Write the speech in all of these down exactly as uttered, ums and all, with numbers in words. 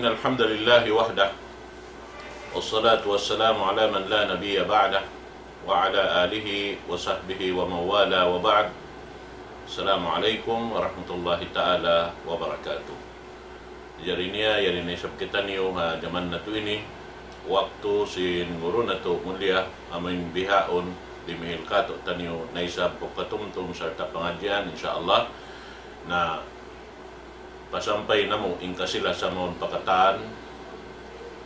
الحمد لله وحده، والصلاة والسلام على من لا نبي بعده، وعلى آله وصحبه ومن والاه، وبعد. السلام عليكم ورحمة الله تعالى وبركاته. Jari niya, yari na isab kitaniyu ha jaman natu' ini, waktu sin guru natu' mulia, amuin bihaun, dimihil katu'taniyu na isab pagpatumtum sarta' pangadjian, insya Allah. Na pasampay namu' in kasi-lasa mawn pa katan,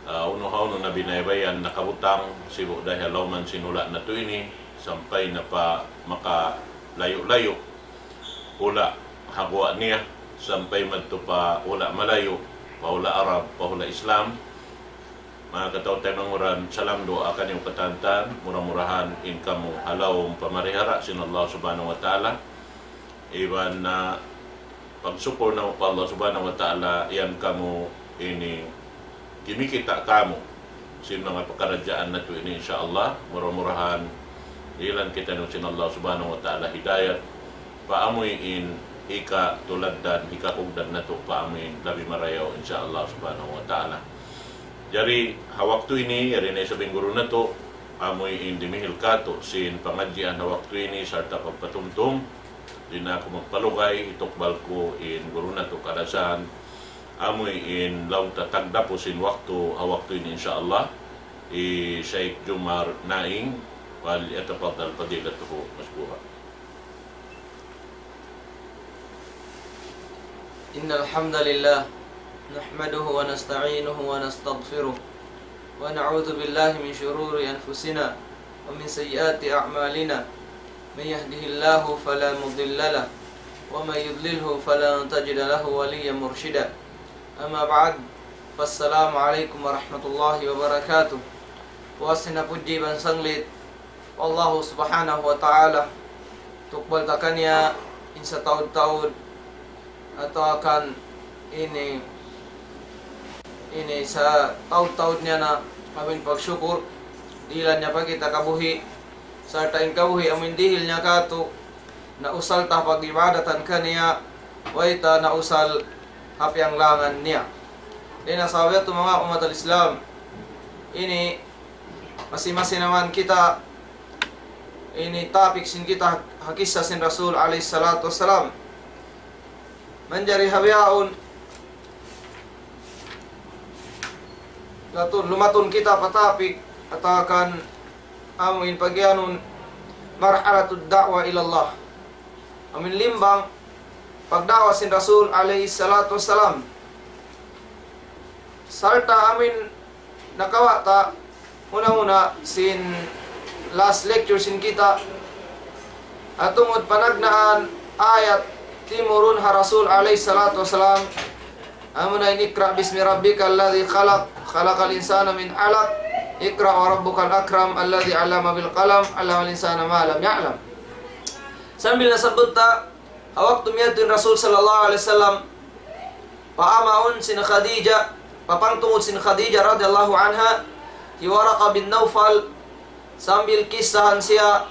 ah, unu ha unu na biyaybayan nakabutang, sibu' da ha lawm sin hula' natu' ini, sampay na pa makalayu'-layu', hula' ha guwa' niya, sampay madtu pa hula' malayu', pa hula' Arab, pa hula' Islam. Manga kataw-taymanghuran, salam duwaa kaniyu katantan, mura-murahan in kamu ha lawm pamarihara sin Allah Subhanahu wa Ta'ala. Iban na pagsukul namu' pa Allah Subhanahu wa Ta'ala, yan kamu ini kimikita' kamu sin manga pakaradjaan natu' ini, insya Allah. Mura-murahan dihilan kitaniyu sin Allah Subhanahu wa Ta'ala hidayat pa amuin hikatulad dan hikakugdan natu' pa amuin labi marayaw, insya Allah Subhanahu wa Ta'ala. Jari ha waktu ini, yari na isab in guru natu', amuin dimihil katu' sin pangadjian ha waktu ini, sarta' pagpatumtum, di' na aku magpalugay, hitukbal ku in guru natu' kalasahan, amuin laung ta tagdapu sin waktu, ha waktu ini, insya Allah, hi Shaykh Jumar Naing, فليتفضل فضيلته مشكورا. إن الحمد لله نحمده ونستعينه ونستغفره ونعوذ بالله من شرور أنفسنا ومن سيئات أعمالنا. من يهده الله فلا مضل له ومن يضلله فلن تجد له وليا مرشدا. أما بعد، فالسلام عليكم ورحمة الله وبركاته. Puas na pudji iban sanglit pa Allah Subhanahu wa Ta'ala. Tukbal ta kaniya in sataud-taud atawa kan ini, ini sataud-taud niya na amuin pagsukur, dihilan niya pa kita kabuhi', sarta' in kabuhi' amuin dihil niya katu', nausal ta pag-ibadatan kaniya, way ta nausal ha piyanglangan niya. Di' na sawi atu manga ummat al-Islam, ini masi-masi naman kita, ini topic sin kita ha kissa sin Rasul alayhi salatu wassalam. Manjari ha bihaun, latun, lumatun kita pa topic atawa kan amuin pagiyanun مرحلة الدعوة إلى الله. Amuin limbang pagda'wa sin Rasul alayhi salatu wassalam. Sarta' amuin nakawa' ta huna-huna sin last lecture sin kita, ha tungud panagnaan ayat timurun ha Rasul alayhi salatu wassalam, amuna in اقرأ باسم ربك الذي خلق، خلق الإنسان من علق، اقرأ وربك الأكرم، الذي علم بالقلم، علم الإنسان ما لم يعلم. Sambil nasabbut ta, ha waktu miyadtu in Rasul sallallahu alayhi wasallam pa amaun sin Khadijah, pa pangtungud sin Khadijah radiyallahu anha, hi Waraqa bin Nawfal, sambil kissahan siya,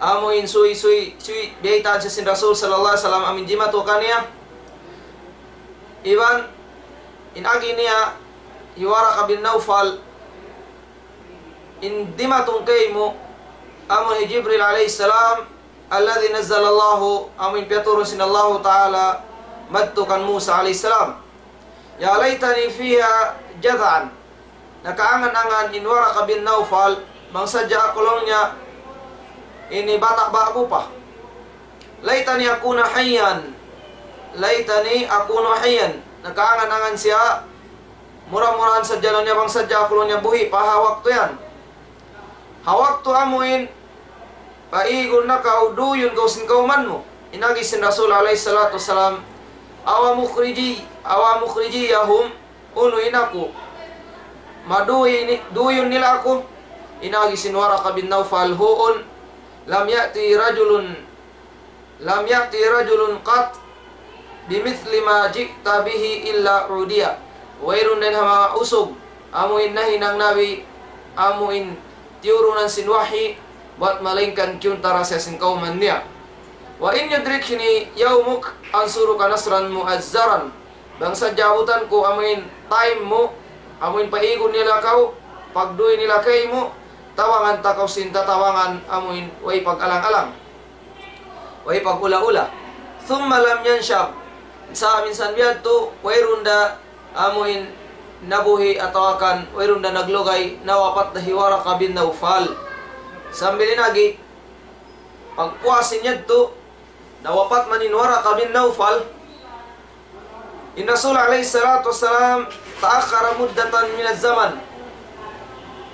amuin suy-suy, suy, biyaytaan siya sin Rasul sallallahu alayhi wasallam, amuin jimatu kaniya. Iban, in agi niya, hi Waraqa bin Nawfal, in dimatung kaymu, amu hi Jibril alayhi salam, الذي نزل الله, amu in piyaturun sin Allahu Ta'ala madtu kan Musa alayhi salam. يا ليتني فيها جذعا. Nakaangan-angan in Waraqa bin Nawfal, bang sadja aku laung niya, ini bata' ba'gu pa. ليتني أكون حيا. ليتني أكون حيا. Nakaangan-angan siya, mura-murahan sadja laung niya bang sadja aku laung niya buhi' pa ha waktu yan. Ha waktu amuin, paigun na kaw, duyun kaw sin kawman mu. In agi sin Rasul alayhi salatu wasalam, أو مخرجي، أو مخرجي هم, unu in aku, maduy ni-, duyun nila aku. In agi sin Waraqa bin Nawfal, huun, لم يأت رجل لم يأت رجل قط بمثل ما جئت به إلا عودي. Wayruun dayn ha manga usug amu in nahinang Nabi, amu in tiyurunan sin wahyi, bat malaingkan kiyuntara siya sin kawman niya. وإن يدركني يومك أنصرك نصرا مؤزرا. bang sadja abutan ku amuin time mu, amuin paigun nila kaw, pagduy nila kaymu, tabangan ta kaw sin tatabangan amuin way pag-alang-alang, way pag-ula-ula. ثم لم ينشب. Sa' minsan biya' yadtu, wayruun da amuin nabuhi' atawa kan wayruun da naglugay, nawapat da hi Waraqa bin Nawfal. Sambil in agi, pagpuas sin yadtu, nawapat man in Waraqa bin Nawfal. In Rasul alayhi salatu wassalam, تأخر مدة من الزمن.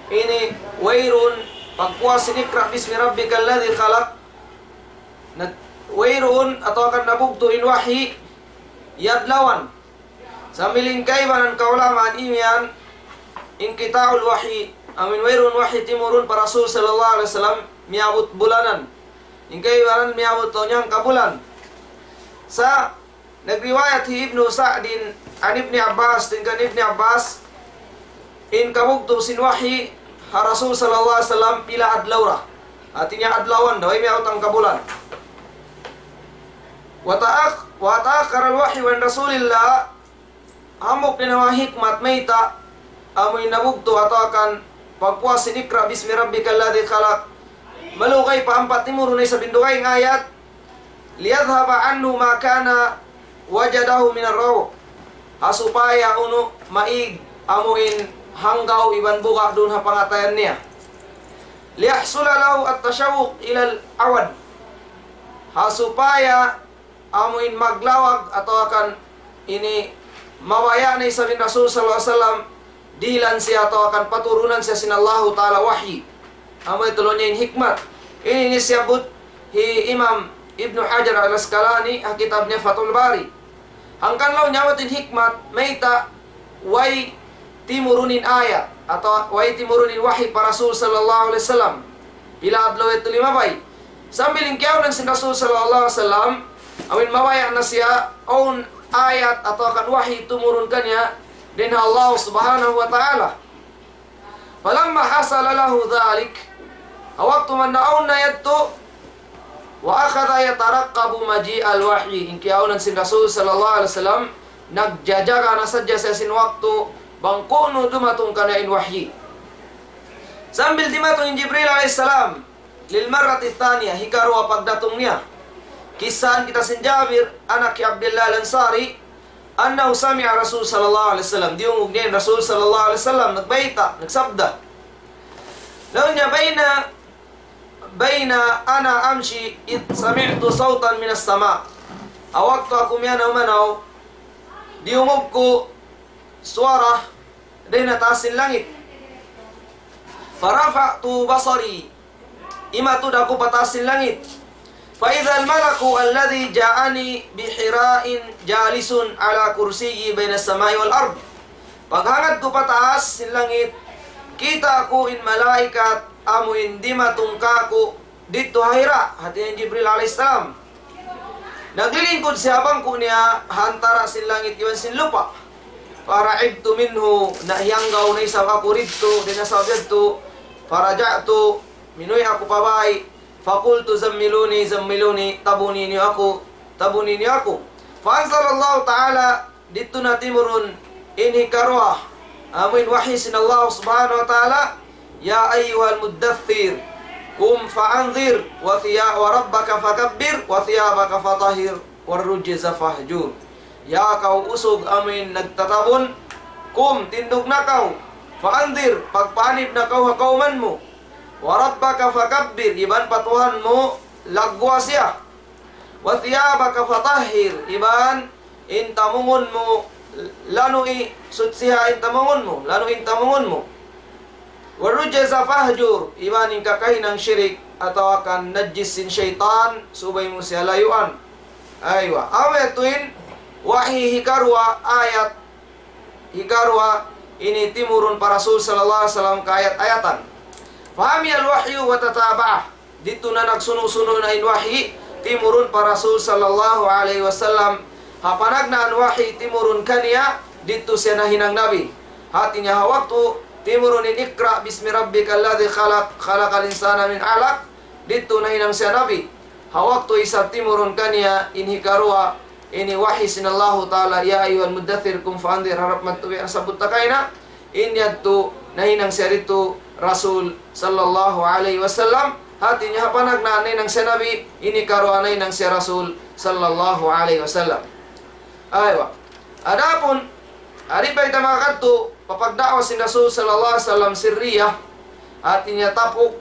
Ini wayruun pagpuas sin اقرأ باسم ربك الذي خلق. Nag-, wayruun atawa kan nabugtu' in wahyi, adlawan. Sambil in kaibanan kaulamaan imiyan, انقطاع الوحي, amuin wayruun wahyi timurun pa Rasul sallallahu alayhi wasallam, miyabut bulanan. In kaibanan miyabut laung niya hangka bulan. Sa' nagriwayat hi Ibnu Sa'din, عن ابن عباس, dayn kan Ibni Abbas, in kabugtu' sin wahyi ha Rasul sallallahu alayhi wasallam pila adlaw ra. Hati niya adlawan da, way miyabut hangka bulan. وتأخ-، وتأخر الوحي عن رسول الله. Hambuuk dayn ha hikmat mayta' amuin nabugtu' atawa kan pagpuas sin اقرأ باسم ربك الذي خلق. Malugay pa ampa timurun na isab in dugaing ayat. ليذهب عنه ما كان وجده من الروع. Ha supaya unu maig amuin hanggaw iban buga' duun ha pangatayan niya. ليحصل له التشوق إلى العود. Ha supaya amuin maglawag atawa kan ini mabaya' na isab in Rasul sallallahu alayhi wasallam, dihilan siya atawa kan paturunan siya sin Allahu Ta'ala wahyi. Amu yadtu laung niya in hikmat. Ini in siyabbut hi Imam Ibnu Hajar Al-Asqalani ha kitab niya Fathul Bari. Hangkan laung niya amu yadtu in hikmat, mayta' way timurun in ayat, atawa way timurun in wahyi pa Rasul sallallahu alayhi wasallam. Pila adlaw yadtu limabay. Sambil in kiyaunan sin Rasul sallallahu alayhi wasallam, amuin mabaya' na siya, awn ayat atawa kan wahyi tumurun kaniya dayn ha Allah subhanahu wa ta'ala. فلما حصل له ذلك, ha waktu man naawn na yadtu, وأخذ يترقب مجيء الوحي. In kiyaunan sin Rasul sallallahu alayhi wasallam, nagjajaga na sadja siya sin waktu, bang ku'nu dumatung kaniya in wahyi. Sambil dimatung in Jibril alayhi salam, للمرة الثانية, hikaruwa pagdatung niya. Kissahan kita sin Jabir, anak hi Abdullah Al-Ansari, أنه سمع رسول صلى الله عليه وسلم, diyungug niya in Rasul sallallahu alayhi wasallam, nagbayta', nagsabda. Laung niya, بين، بين أنا أمشي إذ سمعت صوتا من السماء. Ha waktu aku miyanaw-manaw, diyungug ku suwara dayn ha taas sin langit. فرفعت بصري. Imatud aku pa taas sin langit. فإذا الملك الذي جاءني بحراء جالس على كرسي بين السماء والأرض. Paghangad ku pa taas sin langit, kīta' ku in malaikat amu in dimatung kāku' didtu ha Hira, hāti niya in Jibril alayhis salam. Naglilingkud siya ha bangku' niya ha antara' sin langit iban sin lupa'. فرعبت منه, nahiyanggaw na isab aku didtu, dayn ha sabab yadtu. فرجعت, minuwi' aku pa bāy. فقلت زملوني زملوني, tabuni niyu aku, tabuni niyu aku. فأنزل الله تعالى, didtu na timurun in hikaruwa, amu in wahyi sin Allah subhanahu wa ta'ala, يا أيها المدثر قم فأنذر وثيا-، وربك فكبر وثيابك فطهر والرجز فاهجر. Ya kaw usug amu in nagtatabun, قم, tindug na kaw, فأنذر, pagpaanib na kaw ha kawman mu, وربك فكبر, iban pa Tuhan mu, lagguwa siya. وثيابك فطهر, iban in tamungun mu, lanu'i, sutsiha in tamungun mu, lanu'i in tamungun mu. والرجز فاهجر, iban in kakahinang shirik atawa kan najis sin saytan, subay mu siya layuan. Aywa, amu yadtu in wahyi hikaruwa, ayat hikaruwa ini timurun pa Rasul sallallahu alayhi wasallam kaayat-ayatan. فعمي الوحي وتتابعه. Didtu na nagsunu'-sunu' na in wahyi timurun pa Rasul sallallahu alayhi wasallam. Ha panagnaan wahyi timurun kaniya, didtu siya nahinang nabi. Hāti niya ha waktu timurun in اقرأ باسم ربك الذي خلق، خلق الإنسان من علق, didtu nahinang siya nabi. Ha waktu isab timurun kaniya in hikaruwa, ini wahi sin Allahu Ta'ala, يا أيها المدثر قم فأنذر, harap madtu biya' nasabbut ta kaina, in yadtu nahinang siya didtu Rasul sallallahu alayhi wasallam, hati niya ha panagnaan nahinang siya Nabi, ini karuwa nahinang siya Rasul sallallahu alayhi wasallam. Aywa. Adapun, ari pa kita makakadtu, pa pagda'wa sin Rasul sallallahu alayhi wasallam sirriya, hati niya tapuk.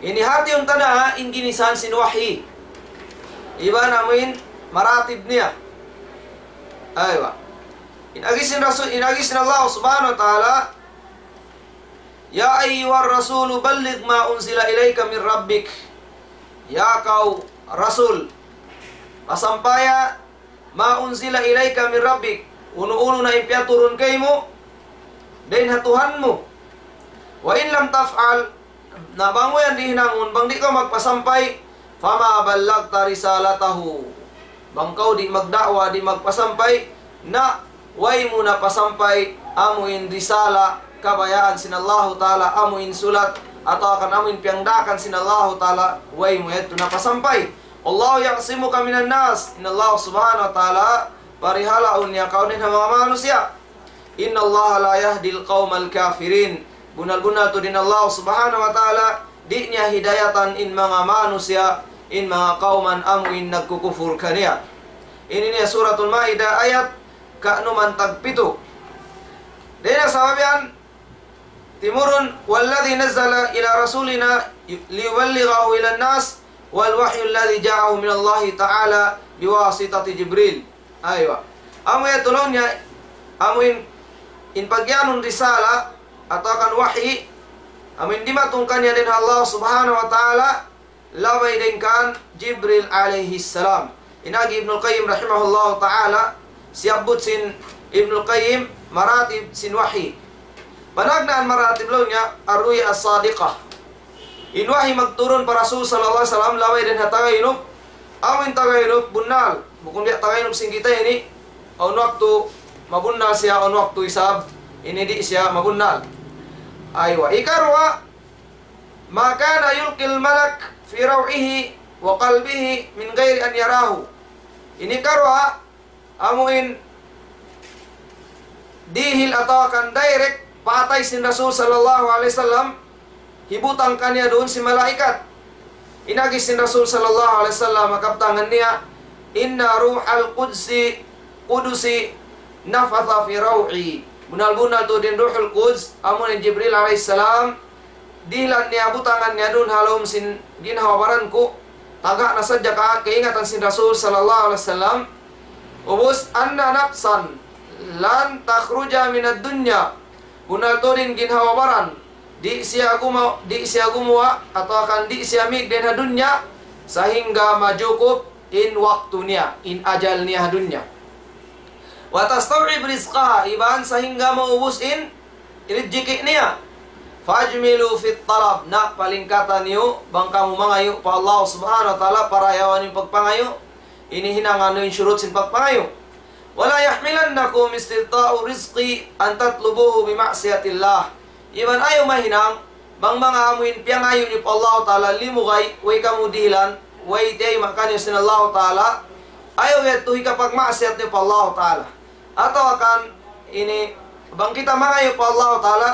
Ini hati unta na in ginisahan sin wahi. Iban amuin maratib niya. Aywa. In agi sin Rasul, in agi sin Allah subhanahu wa ta'ala, يا أيها الرسول بلغ ما أنزل إليك من ربك. Ya kaw Rasul, pasampaya ما أنزل إليك من ربك, unu-unu na in piyaturun kaymu dayn ha Tuhan mu. وإن لم تفعل, na bang mu yan di' hinangun, bang di' kaw magpasampay, فما بلغت رسالته. Bang kaw di' magda'wa, di' magpasampay, na way mu na pasampay amu in risala, kabayaan sin Allahu Ta'ala, amu in sulat, atawa kan amu in piyangdaakan sin Allahu Ta'ala, way mu yadtu na pasampay. والله يعصمك من الناس. In Allah subhanahu wa ta'ala, parihalaun niya kaw dayn ha manga manusiya'. إن الله لا يهدي القوم الكافرين. Bunnal-bunnal tuud in Allah subhanahu wa ta'ala, di' niya hidayatan in manga manusiya', in manga kawman amu in nagkukupur kaniya. Ini niya Suratul Ma'idah ayat kanuman tagpitu. Dayn ha sabab yan, timurun, والذي نزل إلى رسولنا ليبلغه إلى الناس والوحي الذي جاءه من الله تعالى بواسطة جبريل. Aywa. Amu yadtu laung niya, amu in, in pagiyanun risala, atawa kan wahi, amu in dimatung kaniya dayn ha Allah subhanahu wa ta'ala, labay dayn kan Jibril alayhi salam. In agi Ibnul Qayyim rahimahullahu ta'ala, siyabbut sin Ibnul Qayyim maratib sin wahi. Panagnaan maratib laung niya, الرؤيا الصادقة. In wahi magturun pa Rasul sallallahu alayhi wasallam, labay dayn ha tagainub. Amu in tagainub bunnal. Bukun biya' tagainub sin kita ini, awn waktu mabunnal siya, awn waktu isab ini di' siya mabunnal. Aywa. Ikaruwa, ما كان يلقي الملك في روعه وقلبه من غير أن يراه. Ini karuwa, amu in dihil atawa kan direct pa atay sin Rasul sallallahu alayhi wasallam, hibutang kaniya duun sin malaikat. In agi sin Rasul sallallahu alayhi wasallam, ha kabtangan niya, إن روح القدس، قدس نفث في روعي. Bunnal-bunnal tuud in Ruhul Quds, amu in Jibril alayhi salam, dihilan niya, butangan niya duun ha lawm sin ginhawa-baran ku, taga na sadja ka-, kaingatan sin Rasul sallallahu alayhi wasallam. Ubus, أن نفسا لن تخرج من الدنيا. Bunnal tuud in ginhawa-baran, di' siya guma-, di' siya gumuwa', atawa kan di' siya mīg dayn ha dunya, sahingga majukup in waktu niya, in ajal niya ha dunya. وتستوعب رزقها, iban sahingga maubus in rijiki' niya. فأجملوا في الطلب, na palingkata niyu bang kamu mangayu' pa Allah subhanahu wa ta'ala, parayawa niyu in pagpangayu', ini hinangan niyu in shurut sin pagpangayu'. ولا يحملنكم استبطاء الرزق أن تطلبوه بمعصية الله. Iban ayaw mahinang, bang manga amu in piyangayu' niyu pa Allah ta'ala, limugay, way kamu dihilan, way tiyayma' kaniyu sin Allah ta'ala, ayaw yadtu hikapagmaksiyat niyu pa Allah ta'ala. Atawa kan ini, bang kita mangayu' pa Allah ta'ala,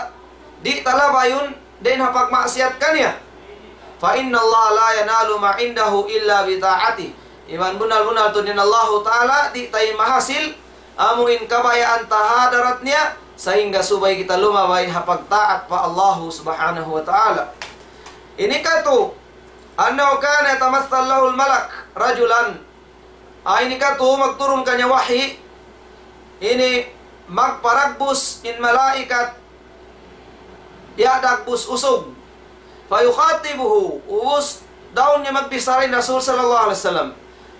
di' ta labayun dayn ha pagmaksiyat kaniya. فإن الله لا ينال ما عنده إلا بطاعته. Iban bunnal-bunnal tuud in Allahu ta'ala, di' ta mahasil amu in kabayaan ta ha hadarat niya, sahingga subay kita lumabay ha pagtaat pa Allahu subhanahu wa ta'ala. Ini katu, أنه كان يتمثل له الملك رجلا. Ah, ini katu, magturun kaniya wahi, ini magparagbus in malaikat, diya dagbus usug. فيخاطبه, ubus daun niya magbichara in Rasul sallallahu alayhi wasallam.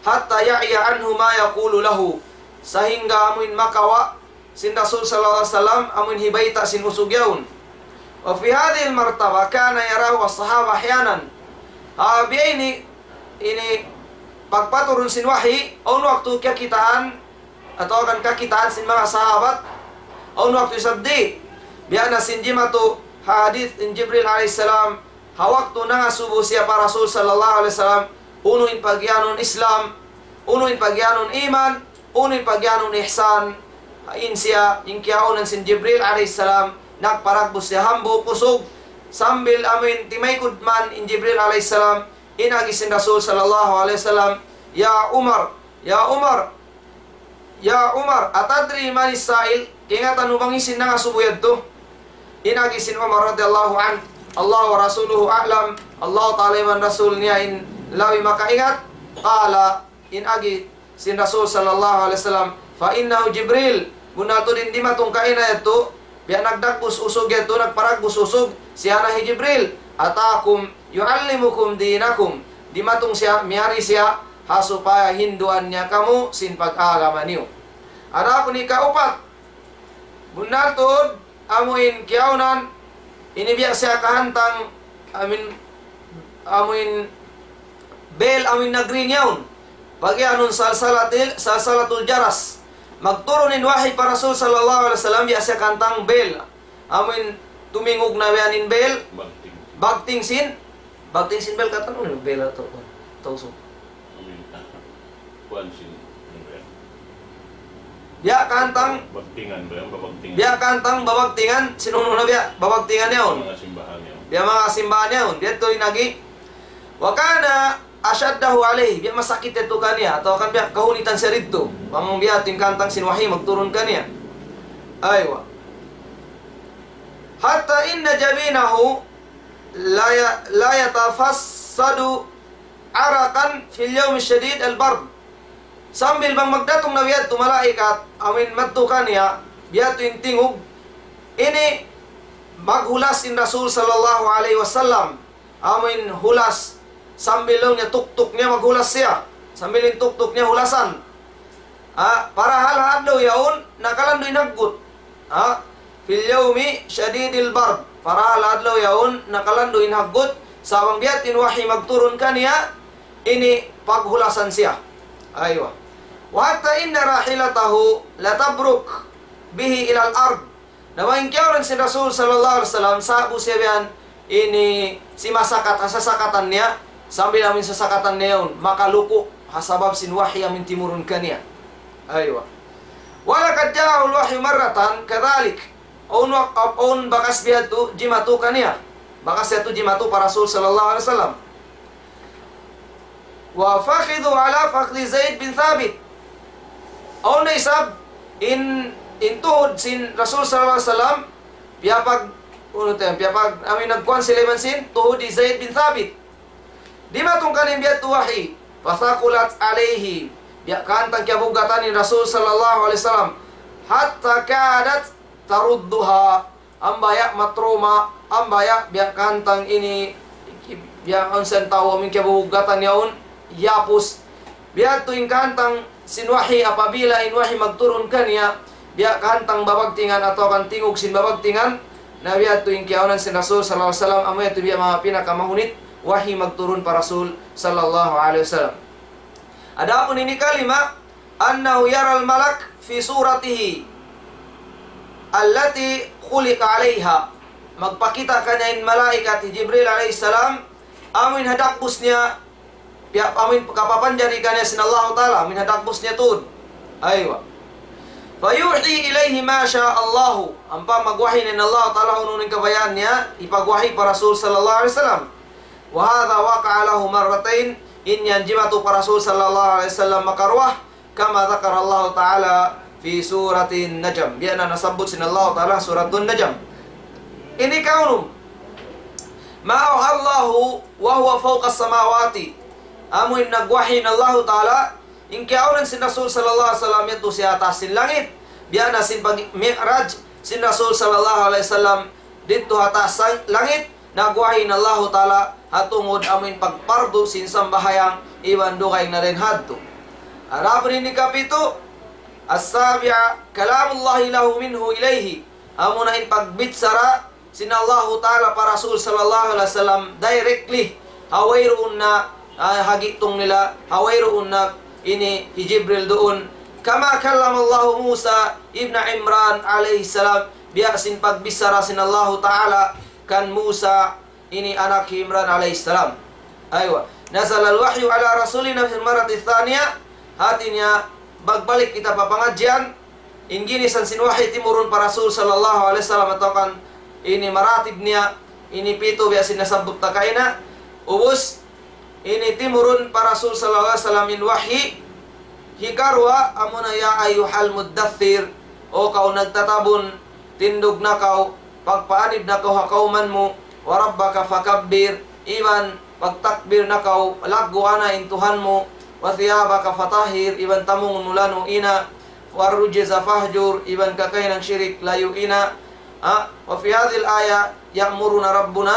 حتى يعي عنه ما يقول له. Sahingga amu in makawa' sin Rasul sallallahu alayhi wasallam, amu in hibayta' sin usug yaun. وفي هذه المرتبة كان يراه الصحابة أحيانا. Ah, biya' ini, ini pagpaturun sin wahi, awn waktu kakitaan, atawa kan kakitaan sin manga sahabat, awn waktu isab di'. Biya' na sin jimatu hadith in Jibril alayhi salam, ha waktu nangasubu siya pa Rasul sallallahu alayhi wasallam, unu in pagiyanun Islam, Unu in pagiyanun iman, unu in pagiyanun ihsan. In siya, in kiyaunan sin Jibril alayhi salam, nagparagbus siya hambuuk usug, sambil amuin timaykud man in Jibril alayhi salam, in agi sin Rasul sallallahu alayhi wasallam, "Ya Umar, ya Umar, ya Umar, atadri manis sa'il?" Kaingatan mu bang hisiyu in nangasubu yadtu? In agi sin Umar radiyallahu anhu, "Allah wa rasuluhu a'lam," Allah Ta'ala iban Rasul niya in labi makaingat. Qala, in agi sin Rasul sallallahu alayhi wasallam, "Fa innahu Jibril," bunnal tuud in dimatung kaina yadtu, biya' nagdagbus usug yadtu, nagparagbus usug, siya na hi Jibril. "Atakum yu'allimukum dinakum," dimatung siya, miyari siya, ha supaya hinduan niya kamu sin pag-agama niyu. Adapun ikaupat, bunnal tuud, amuin kiyaunan, ini biya' siya kahantang, amuin, amuin bell, amuin nagring yaun. Pagiyanun salsalatil, salsalatul jaras. Magturun in wahi pa Rasul sallallahu alayhi wasallam, biya' siya kahantang bell. Amuin tumingug na biya' yan in bell. Bagting. Bagting sin, bagting sin bell katan, unu in bell atawa kuwan? Tausug. Amuin, ah, kuwan sin, unu ba yan? Biya' kahantang, Bagtingan ba yan? Babagtingan. Biya' kahantang babagtingan, sin unu na biya', babagtingan yaun. Manga simbahan yaun. Biya' manga simbahan yaun. Biya' tuud in agi. Wa kana ashaddahu alayhi, biya' masakit yadtu kaniya, atawa kan biya' kahunitan siya didtu. Bang biya' tuud in kahantang sin wahi magturun kaniya. Aywa. Hatta inna jabinahu la ya-, la yatafassadu araqan fil yawmi shadid al-bard. Sambil bang magdatung na biya' yadtu malaikat, amuin madtu kaniya, biya' yadtu in tingug, ini maghulas in Rasul sallallahu alayhi wasallam. Amuin hulas, sambil laung niya tuktuk niya maghulas siya. Sambil in tuktuk niya hulasan. Ha, parahal ha adlaw yaun, nakalandu' in haggut. Ha, fil yawmi shadidil bard. Parahal ha adlaw yaun, nakalandu' in haggut. Sa' bang biya' yadtu in wahi magturun kaniya, ini paghulasan siya. Aywa. Wa hatta inna rahilatahu latabruk bihi ilal ard. Na bang in kiyaunan sin Rasul sallallahu alayhi wasallam, sa'bu siya biya' yan, ini simasakat, ha sasakatan niya, sambil amuin sasakatan niya yaun, makaluku', ha sabab sin wahi amuin timurun kaniya. Aywa. Wa laqad ja'ahul wahyu marratan kadhalik. Awn wa-, awn bakas biya' yadtu jimatu kaniya. Bakas yadtu jimatu pa Rasul sallallahu alayhi wasallam. Wa fakhidhuhu ala fakhidhi Zaid bin Thabit. Awn na isab in, in tuhud sin Rasul sallallahu alayhi wasallam, piyapag-, unu tayo, piyapag-, amuin nagkuwan sila iban sin tuhud hi Zaid bin Thabit. Dimatung kaniya biya' yadtu wahi. Fathaqulat alayhi. Biya' kahantang kiyabugatan in Rasul sallallahu alayhi wasallam. Hatta kadat tarudduha. Ambaya' matrauma, ambaya' biya' kahantang ini, biya' awn sin tau amuin kiyabugatan yaun, yapus. Biya' yadtu in kahantang sin wahi, apabila in wahi magturun kaniya, biya' kahantang babagtingan atawa kan tingug sin babagtingan, na biya' yadtu in kiyaunan sin Rasul sallallahu alayhi wasallam, amu yadtu biya' manga pinakamahunit wahi magturun pa Rasul sallallahu alayhi wasallam. Adapun ini kalima, annahu yaral malak fi suratihi allati khuliqa alayha. Magpakita' kaniya in malaikat hi Jibril alayhi salam, amuin ha dagbus niya, ya, amuin kapapanjari kaniya sin Allahu Ta'ala, amuin ha dagbus niya tuud. Aywa. Fayuhi ilayhi ma sha Allahu. Ampa magwahi na in Allahu Ta'ala unu-unu in kabayaan niya, hipagwahi pa Rasul sallallahu alayhi wasallam. Wa hadha waqa'a lahu marratayn, in yan jimatu pa Rasul sallallahu alayhi wasallam makaruwa, kama dhakara Allahu Ta'ala fi suratin Najm. Biya' na nasabbut sin Allahu Ta'ala suratun Najm. Ini kaunum. Ma awha Allahu wa huwa fawqa samawati. Amuin nagwahi in Allahu Ta'ala, in kiyaunan sin Rasul sallallahu alayhi wasallam yadtu siya ha taas sin langit. Biya' na sin pag-mi'raj sin Rasul sallallahu alayhi wasallam didtu ha taas sang-, langit, nagwahi in Allahu Ta'ala ha tungud amuin pagpardu sin sambahayang iban dugaing na dayn ha adtu. Adapun ini kapitu, as-sabi'a, kalamullahi lahu minhu ilayhi. Amuna in pagbichara sin Allahu Ta'ala pa Rasul sallallahu alayhi wasallam directly. Ha wayruun na, ah, ha gitung nila, ha wayruun na ini hi Jibril duun. Kama kallamallahu Musa ibn Imran alayhi salam. Biya' sin pagbichara sin Allahu Ta'ala kan Musa ini anak hi Imran alayhi salam. Aywa. Nazala al-wahyu ala rasulina fil marrati thaniya. Hati niya, magbalik kita pa pangadjian, in ginisan sin wahi timurun pa Rasul sallallahu alayhi wasallam atawa kan ini maratib niya, ini pitu biya' sin nasabbut ta kaina. Ubus, ini timurun pa Rasul sallallahu alayhi wasallam in wahi, hikaruwa amuna يا أيها المدثر, o kaw nagtatabun, tindug na kaw, pagpaanib na kaw ha kawman mu, وربك فكبر, iban pagtakbir na kaw, lagguan na in Tuhan mu, وثيابك فطهر, iban tamungun mu lanu' ina, والرجز فاهجر, iban kakahinang shirik layu' ina. Ha? وفي هذه الآية يأمرنا ربنا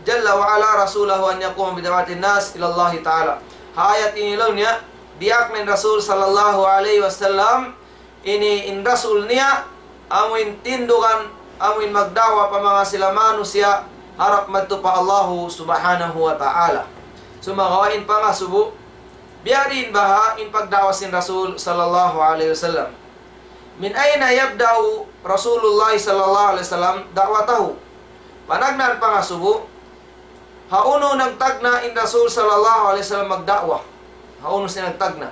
جل وعلا رسوله أن يقوم بدعوة الناس إلى الله تعالى. Ha ayat ini laung niya, diyaak na in Rasul sallallahu alayhi wasallam, ini in Rasul niya, amuin tindugan, amuin magda'wa pa manga sila manusiya', harap madtu pa Allahu subhanahu wa ta'ala. Sumagawa' in pangasubu, biya' diin baha' in pagda'wa sin Rasul sallallahu alayhi wasallam. من أين يبدأ رسول الله صلى الله عليه وسلم دعوته؟ Panagnaan pangasubu, hawnu nagtagna' in Rasul sallallahu alayhi wasallam magda'wa? Hawnu siya nagtagna'?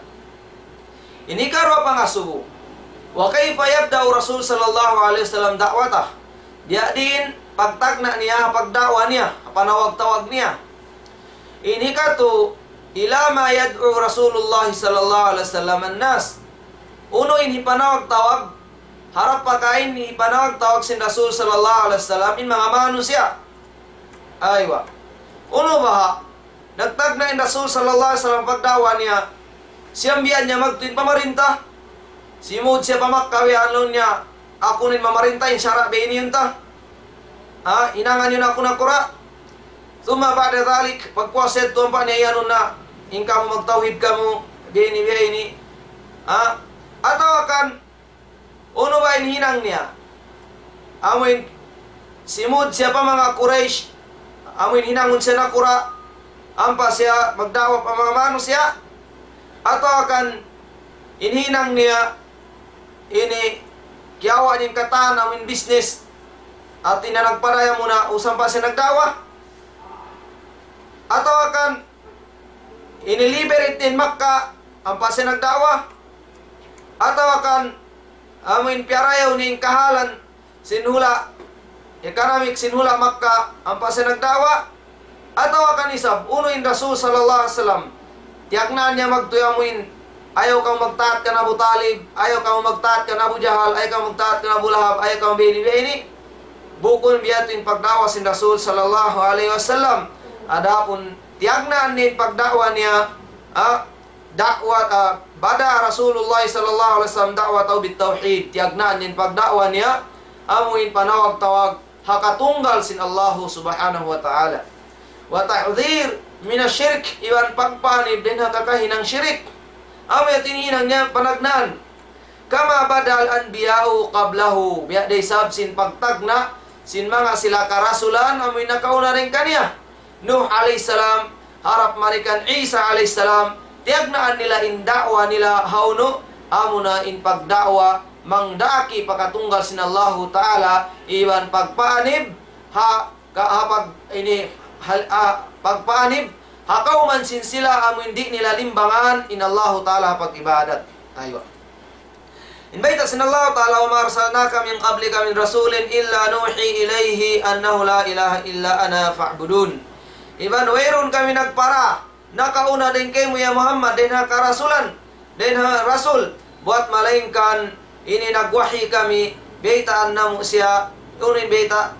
Ini hikaruwa pangasubu. وكيف يبدأ الرسول صلى الله عليه وسلم دعوته؟ Biya' diin pagtagna' niya, pagda'wa niya, panawag-tawag niya. Ini hikatu, إلى ما يدعو رسول الله صلى الله عليه وسلم الناس. Unu in hipanawag-tawag, harap pa kain hipanawag-tawag sin Rasul sallallahu alayhi wasallam in manga manusiya'. Aywa. Unu baha'? Nagtagna' in Rasul sallallahu alayhi wasallam pagda'wa niya. Siyambian niya magtuy in pamarinta. Simud siya pa Makkah, biya' laung niya, aku in mamarinta, in sara' biya' ini yun ta. Ha, hinangan niyu na aku nakura'. ثم بعد ذلك, pagpuas yadtu ampa niya iyanun na, in kamu magtawhid kamu, biya' ini, biya' ini. Ha? Atawa kan, unu ba in hinang niya? Amuin simud siya pa manga Quraysh, amuin hinangun siya nakura', ampa siya magda'wa pa manga manusiya', atawa kan in hinang niya, ini kiyawa' niya in katan amuin business, hati niya nagpadayag muna, ubus ampa siya nagda'wa. Atawa kan ini liberate in Makkah, ampa siya nagda'wa. Atawa kan amuin piyarayaw niya in kahalan sin hula', economic sin hula' Makkah, ampa siya nagda'wa. Atawa kan isab, unu in Rasul sallallahu alayhi wasallam, tiyagnaan niya magtuy amuin, ayaw kamu magtaat kan Abu Talib, ayaw kamu magtaat kan Abu Jahal, ayaw kamu magtaat kan Abu Lahab, ayaw kamu biya' ini, biya' ini. Bukun biya' yadtu in pagda'wa sin Rasul sallallahu alayhi wasallam. Adapun tiyagnaan niya in pagda'wa niya, ha, da'wa, ah, بدأ رسول الله صلى الله عليه وسلم دعوته بالتوحيد. Tiyagnaan niya in pagda'wa niya, amuin panawag-tawag ha katunggal sin Allahu subhanahu wa ta'ala. وتحذير من الشرك, iban pagpaanib dayn ha kakahinang shirik. Amu yadtu in hinang niya panagnaan. كما بدأ الأنبياء قبله. Biya' da isab sin pagtagna' sin manga sila karasulan amuin nakauna dayn kaniya. Nuh alayhi salam, harap mari kan Isa alayhi salam, tiyagnaan nila in da'wa nila hawnu, amuna in pagda'wa, mangdaak pa katunggal sin Allahu Ta'ala, iban pagpaanib, ha, ka, ha pag, ini, hal, ah, pagpaanib, ha kawman sin sila amuin di' nila limbangan in Allahu Ta'ala ha pag-ibadat. Aywa. In bayta' sin Allah Ta'ala, وما أرسلنا من قبلك من رسول إلا نوحي إليه أنه لا إله إلا أنا فاعبدون. Iban wayruun kami nagpara, nakauna dayn kaymu ya Muhammad, dayn ha karasulan, dayn ha rasul, buwat malaingkan ini nagwahi kami, baytaan namu' siya, unu in bayta',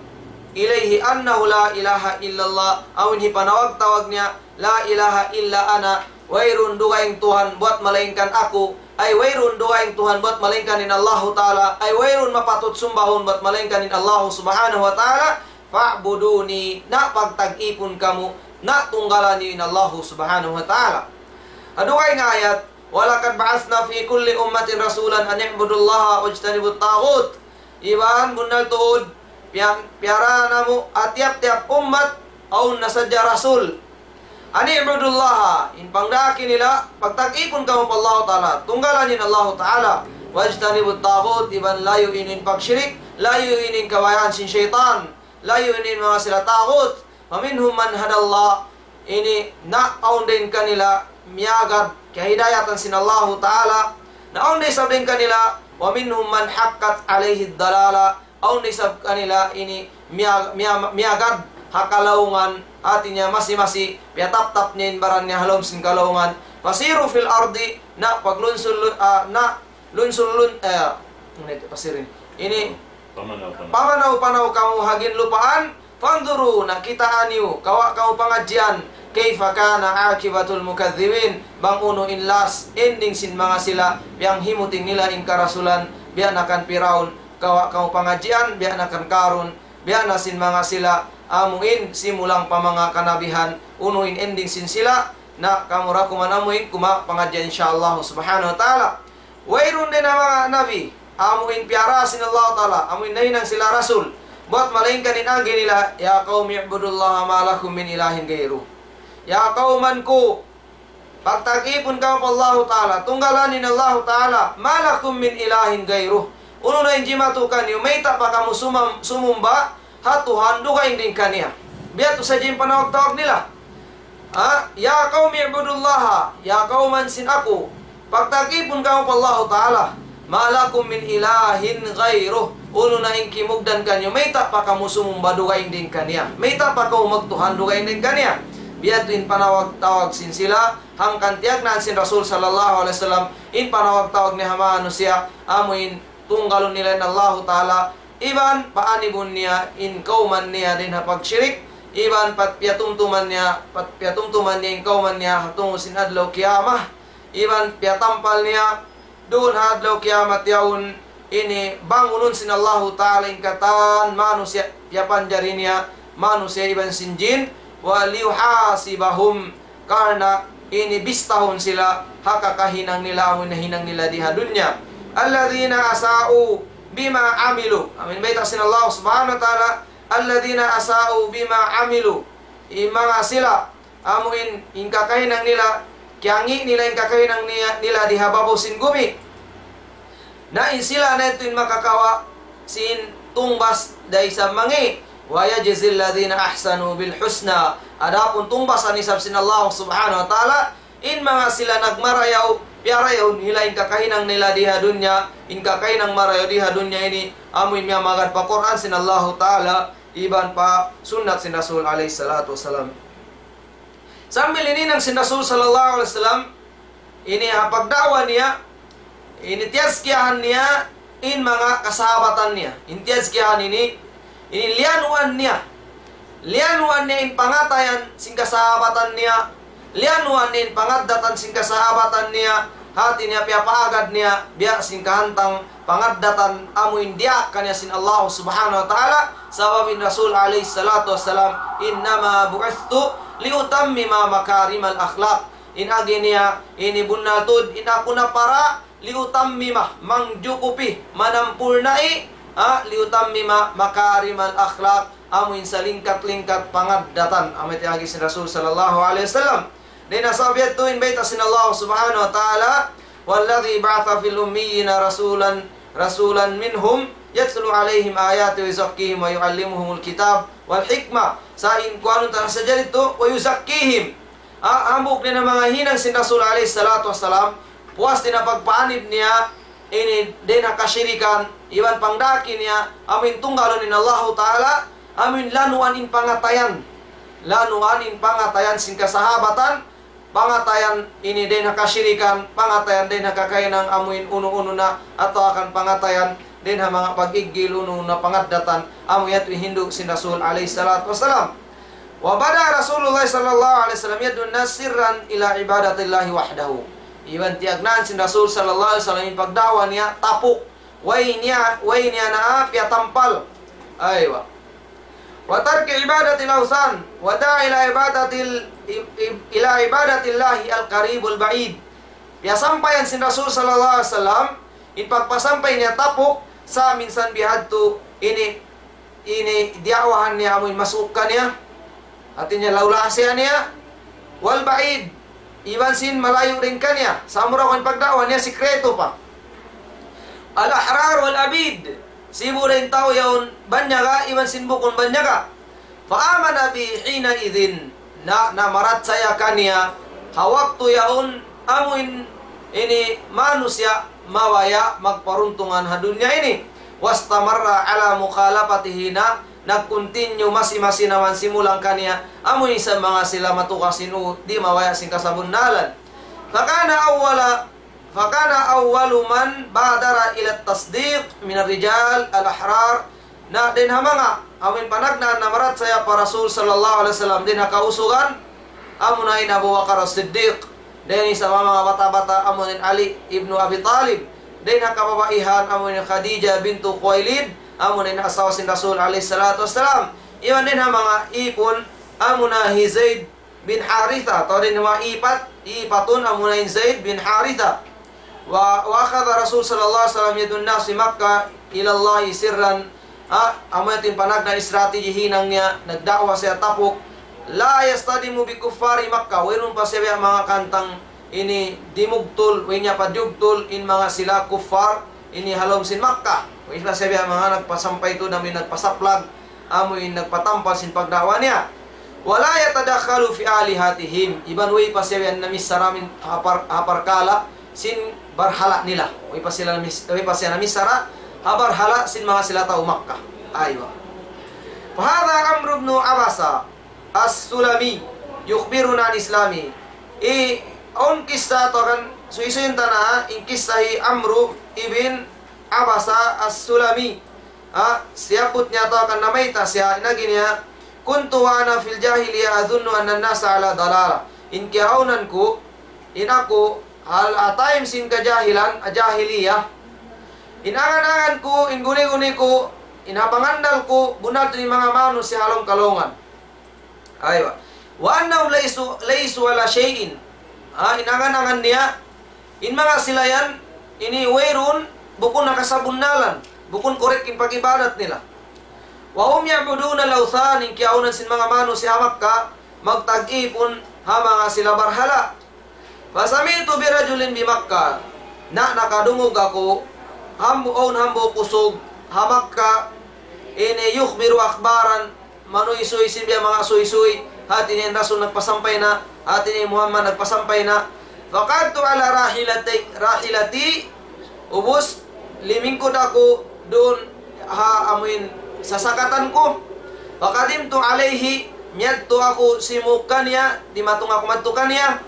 إليه أنه لا إله إلا الله, amuin hipanawag-tawag niya, لا إله إلا أنا, wayruun dugaing Tuhan buwat malaingkan aku, ay wayruun dugaing Tuhan buwat malaingkan in Allahu Ta'ala, ay wayruun mapatut sumbahun buwat malaingkan in Allahu Subhanahu wa Ta'ala, فاعبدوني, na pagtag-ipun kamu, na tunggalan niyu in Allahu Subhanahu wa Ta'ala. Ha dugaing ayat, ولقد بعثنا في كل أمة رسولا أن اعبدوا الله واجتنبوا الطاغوت. Iban bunnal tuud, piya-, piyara namu' ha tiyap-tiyap ummat, awn na sadja rasul. أن اعبدوا الله, in pangdaaki nila, pagtag-ipun kamu pa Allahu Ta'ala, tunggalan niyu in Allahu Ta'ala. واجتنبوا الطاغوت, iban layu' niyu in pagshirik, layu' niyu in kabayaan sin saytan, layu' niyu in manga sila taghut. فمنهم من هدى الله, ini na awn dayn kanila miyagad kiyahidayatan sin Allahu Ta'ala. Na awn da isab dayn kanila, ومنهم من حقت عليه الضلالة. Awn da isab kanila ini miya-, miya-, miyagad ha kalaungan, hati niya masi-masi, piyataptap niya in baran niya ha lawm sin kalaungan. فسيروا في الأرض, na paglunsul, ah, na lunsul lun-, eh, ano itu, pasirin. Ini, pamanaw-panaw kamu ha ginlupaan, فانظروا, na kitaa niyu, kawa kamu pangadjian, كيف كان عاقبة المكذبين, bang unu in last ending sin manga sila, piyanghimuting nila in karasulan, biya' na kan Piraun, kawa kamu pangadjian, biya' na kan Karun, biya' na sin manga sila, amu in simulang pa manga kanabihan, unu in ending sin sila, na kamu ra kuman amu in kuma pangadjian, insya Allah subhanahu wa ta'ala. Wayruun dayn ha manga nabi, amu in piyara sin Allah Ta'ala, amu in nahinang sila rasul. Buwat malaingkan in agi nila, يا قوم اعبدوا الله ما لكم من إله غيره. Ya kawman ku, pagtagipun kamu pa Allah Ta'ala, tunggalan in Allah Ta'ala, ما لكم من إله غيره. Unu na in jimatu kaniyu, mayta' pa kamu sumam-, sumumba, ha Tuhan dugaing dayn kaniya. Biya' tu sadja in panawag-tawag nila. Ha? يا قوم اعبدوا الله, ya kawman sin aku, pagtagipun kamu pa Allahu Ta'ala. ما لكم من إله غيره. Unu na in kimugdan kaniyu, mayta' pa kamu sumumba dugaing dayn kaniya. Mayta' pa kamu magtuhan dugaing dayn kaniya. Biya' tu in panawag-tawag sin sila, hangkan tiyagnaan sin Rasul sallallahu alayhi wasallam, in panawag-tawag niya ha manusiya', amu in tunggalun nila in Allahu Ta'ala, iban paanibun niya in kawman niya dayn ha pagshirik, iban pat piyatumtuman niya, pat piyatumtuman niya in kawman niya ha tungud sin adlaw kiyamat, iban piyatampal niya duun ha adlaw kiyamat yaun, ini bangunun sin Allahu Ta'ala in katan manusiya', piyapanjari niya manusiya' iban sin jin, وليحاسبهم, karna' ini bistahun sila ha kakahinang nila, amu in nahinang nila di ha dunya. الذين أساءوا بما عملوا. Amu in bayta' sin Allah Subhanahu wa Ta'ala, الذين أساءوا بما عملوا. In manga sila, amu in, in kakahinang nila, kiyangi' nila in kakahinang niya, nila di ha babaw sin gumi. Na in sila na yadtu in makakawa' sin tungbas da isab mangi'. ويجزي الذين أحسنوا بالحسنى. Adapun tungbasan isab sin Allah Subhanahu wa Ta'ala, in manga sila nagmarayaw, piyarayaw nila in kakahinang nila di ha dunya, in kakahinang marayaw di ha dunya ini, amu in miyamagad pa Qur'an sin Allahu Ta'ala, iban pa sunnat sin Rasul alayhi salatu wasalam. Sambil ini hinang sin Rasul sallallahu alayhi wasallam, ini ha pagda'wa niya, ini tiyazkiyahan niya in manga kasahabatan niya. In tiyazkiyahan ini, ini liyanuan niya. Liyanuan niya in pangatayan sin kasahabatan niya. Liyanuan niya in pangaddatan sin kasahabatan niya. Hati niya piyapaagad niya, biya' sin kahantang pangaddatan amu in diyaak kaniya sin Allah Subhanahu wa Ta'ala, sabab in Rasul alayhi salatu wasalam, إنما بعثت لأتمم مكارم الأخلاق. In agi niya, ini bunnal tuud, in aku napara, لأتمم, mangjukupi, manampurnai, ha, لأتمم مكارم الأخلاق, amu in salingkat-lingkat pangaddatan, amu in agi sin Rasul sallallahu alayhi wasallam. Dayn ha sabab yadtu in bayta' sin Allah Subhanahu wa Ta'ala, هو الذي بعث في الأميين رسولا، رسولا منهم يتلو عليهم آياته ويزكيهم ويعلمهم الكتاب والحكمة. Sa' in kuanun ta sadja didtu, ويزكيهم. Ah, hambuuk dayn ha manga hinang sin Rasul alayhi salatu wasalam, puas dayn ha pagpaanib niya, ini dayn ha kashirikan, iban pangdaki niya, amu in tunggalun in Allahu Ta'ala, amu in lanuan in pangatayan. Lanuan in pangatayan sin kasahabatan, pangatayan ini dayn ha kashirikan, pangatayan dayn ha kakahinang amu in unu-unu na, atawa kan pangatayan dayn ha manga pag-iggil unu-unu na pangaddatan, amu yadtu in hindu' sin Rasul alayhi salatu wasalam. وبدأ رسول الله صلى الله عليه وسلم يدعو الناس سرا إلى عبادة الله وحده. Iban tiyagnaan sin Rasul sallallahu alayhi wasallam in pagda'wa niya tapuk. Way niya, way niya na piyatampal. Aywa. وترك عبادة الأوثان ودعا إلى عبادة ال-، إلى عبادة الله القريب والبعيد. Piyasampayan sin Rasul sallallahu alayhi wasallam, in pagpasampay niya tapuk, sa' minsan bihadtu ini, ini diya'wahan niya amu in masuuk kaniya. Hati niya laulasiya niya. والبعيد, iban sin malayu' dayn kaniya. Sa' amura in pagda'wa niya sikretu pa. الأحرار والعبيد, sibu' dayn tau yaun banyaga, iban sin bukun banyaga. فآمن به حينئذ, na, na marachaya kaniya, ha waktu yaun amuin ini manusiya' mabaya' magparuntungan ha dunya ini. Wastamarra ala mukhalafatihina, nag-continue masi-masi naman simulang kaniya, amuin sa manga sila matuka sin u, di' mabaya' sin kasabunnalan. Fakana awwala, fakana awwalu man badara ila tasdiq min rijal al-ahrar. Na dayn ha manga, amuin panagnaan na marachaya pa Rasul sallallahu alayhi wasallam dayn ha kausugan, amuna in Abu Bakar As-Siddiq, dayn ha manga bata'-bata', amuna in Ali ibnu Abi Talib, dayn ha kababaihan, amuna in Khadijah bintu Khuwailid, amuna in asawa sin Rasul alayhi salatu wasalam, iban dayn ha manga ipun, amuna hi Zaid bin Haritha, atawa dayn ha manga ipat, ipatun, amuna in Zaid bin Haritha. Wa, wa akhadha Rasul sallallahu alayhi wasallam yadun nas fi Makkah ila Allahi sirran. Ha, amu yadtu in panagnaan strategy hinang niya, nagda'wa siya tapuk. La yastadimu bi kuffari Makkah, wayruun pa siya biya' manga kantang ini dimugtul, way niya pa diyugtul in manga sila kuffar ini ha lawm sin Makkah. Way pa siya biya' manga nagpasampay tuud, amuin nagpasaplag, amuin nagpatampal sin pagda'wa niya. Wala yatadakhalu fi alihatihim. Iban way pa siya yan namichara min ha par-, ha parkala' sin barhala' nila. Way pa sila namis-, way pa siya namichara ha barhala' sin manga sila tau Makkah. Aywa. Fahadha Amru ibnu Abasa as-Sulami yukhbiruna an Islami. I, awn kissa atawa kan suysuy ta na, in kissa hi Amru ibn Abasa as-Sulami. Ha, siyabbut niya atawa kan namayta' siya, in agi niya, kuntu wa ana fil jahiliyyah adhunnu anna an-nasa ala dalalah. In kiyaunan ku, in aku, hal, ha time sin kajahilan, ha jahiliyyah. In angan-angan ku, in guni-guni ku, in ha pangandal ku, bunnal tuud in manga manusiya' ha lawm kalaungan. Aywa. Wa annahum laysu, laysu ala shay'in. Ha, in angan-angan niya, in manga sila yan, ini wayruun, bukun ha kasabunnalan, bukun correct in pag-ibadat nila. Wa hum ya'buduna al-awthan, in kiyaunan sin manga manusiya' ha Makkah, magtag-ipun ha manga sila barhala'. Fasami'tu bi rajulin bi Makkah. Na nakadungug aku, hambuuk, awn hambuuk usug ha Makkah, ini yukhbiru akhbaran, manuysuy sin biya' manga suysuy, hati niya in Rasul nagpasampay na, hati niya in Muhammad nagpasampay na. Faqa'adtu ala rahilati, rahilati, ubus limingkud aku duun ha amuin sasakatan ku. Faqadimtu alayhi, miyadtu aku simuuk kaniya, dimatung aku madtu kaniya.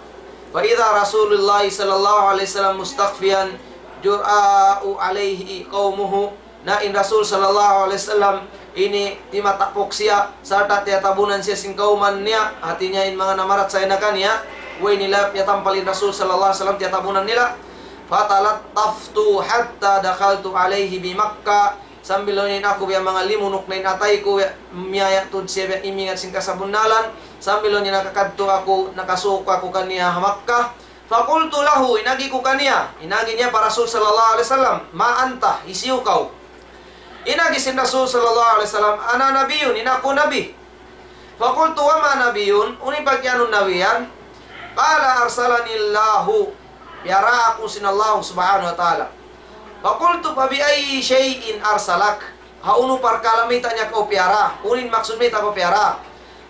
Fa idha Rasulullah sallallahu alayhi wasallam mustakhfiyan jura'u alayhi qawmuhu. Na in Rasul sallallahu alayhi wasallam ini timatapuk siya, sarta' tiyatabunan siya sin kawman niya, hati niya in manga namarachaya na kaniya, way nila piyatampal in Rasul sallallahu alayhi wasallam, tiyatabunan nila. Fatalattaftu hatta dakhaltu alayhi bi Makkah. Sambil laung niya in aku biya' manga limunuk na in atay ku, biya' miyaya' tuud siya, biya' imingat sin kasabunnalan. Sambil laung niya nakakadtu aku, nakasuuk aku kaniya ha Makkah. Faqultu lahu, in agi ku kaniya, in agi niya pa Rasul sallallahu alayhi wasallam, ma anta, hisiyu kaw? In agi sin Rasul sallallahu alayhi wasallam, ana nabiyyun, in aku nabi. Faqultu wa ma nabiyyun, unu in pag'iyanun nabi yan? Qala arsalani Allahu, piyara aku sin Allah subhanahu wa ta'ala. Faqultu fa bi ayyi shay'in arsalak? Ha unu parkala' mayta' niya kaw piyara? Unu in maksud mayta' kaw piyara?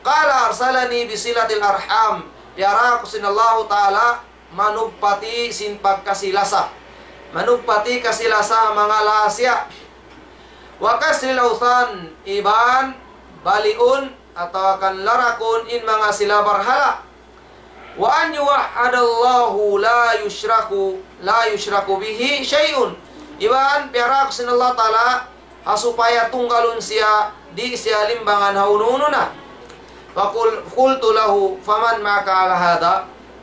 Qala arsalani bi silatil arham. Piyara aku sin Allahu ta'ala manugpati sin pagkasi-lasa. Manugpati kasi-lasa manga lasa. Wa kasril awthan, iban baliun atawa kan larakun in manga sila barhala'. Wa an yuwahhadallahu la yushraku, la yushraku bihi shay'un. Iban piyara aku sin Allah Ta'ala, ha supaya tunggalun siya, di' siya limbangan ha unu-unu na. Faqul-, qultu lahu, faman ma'aka ala hadha?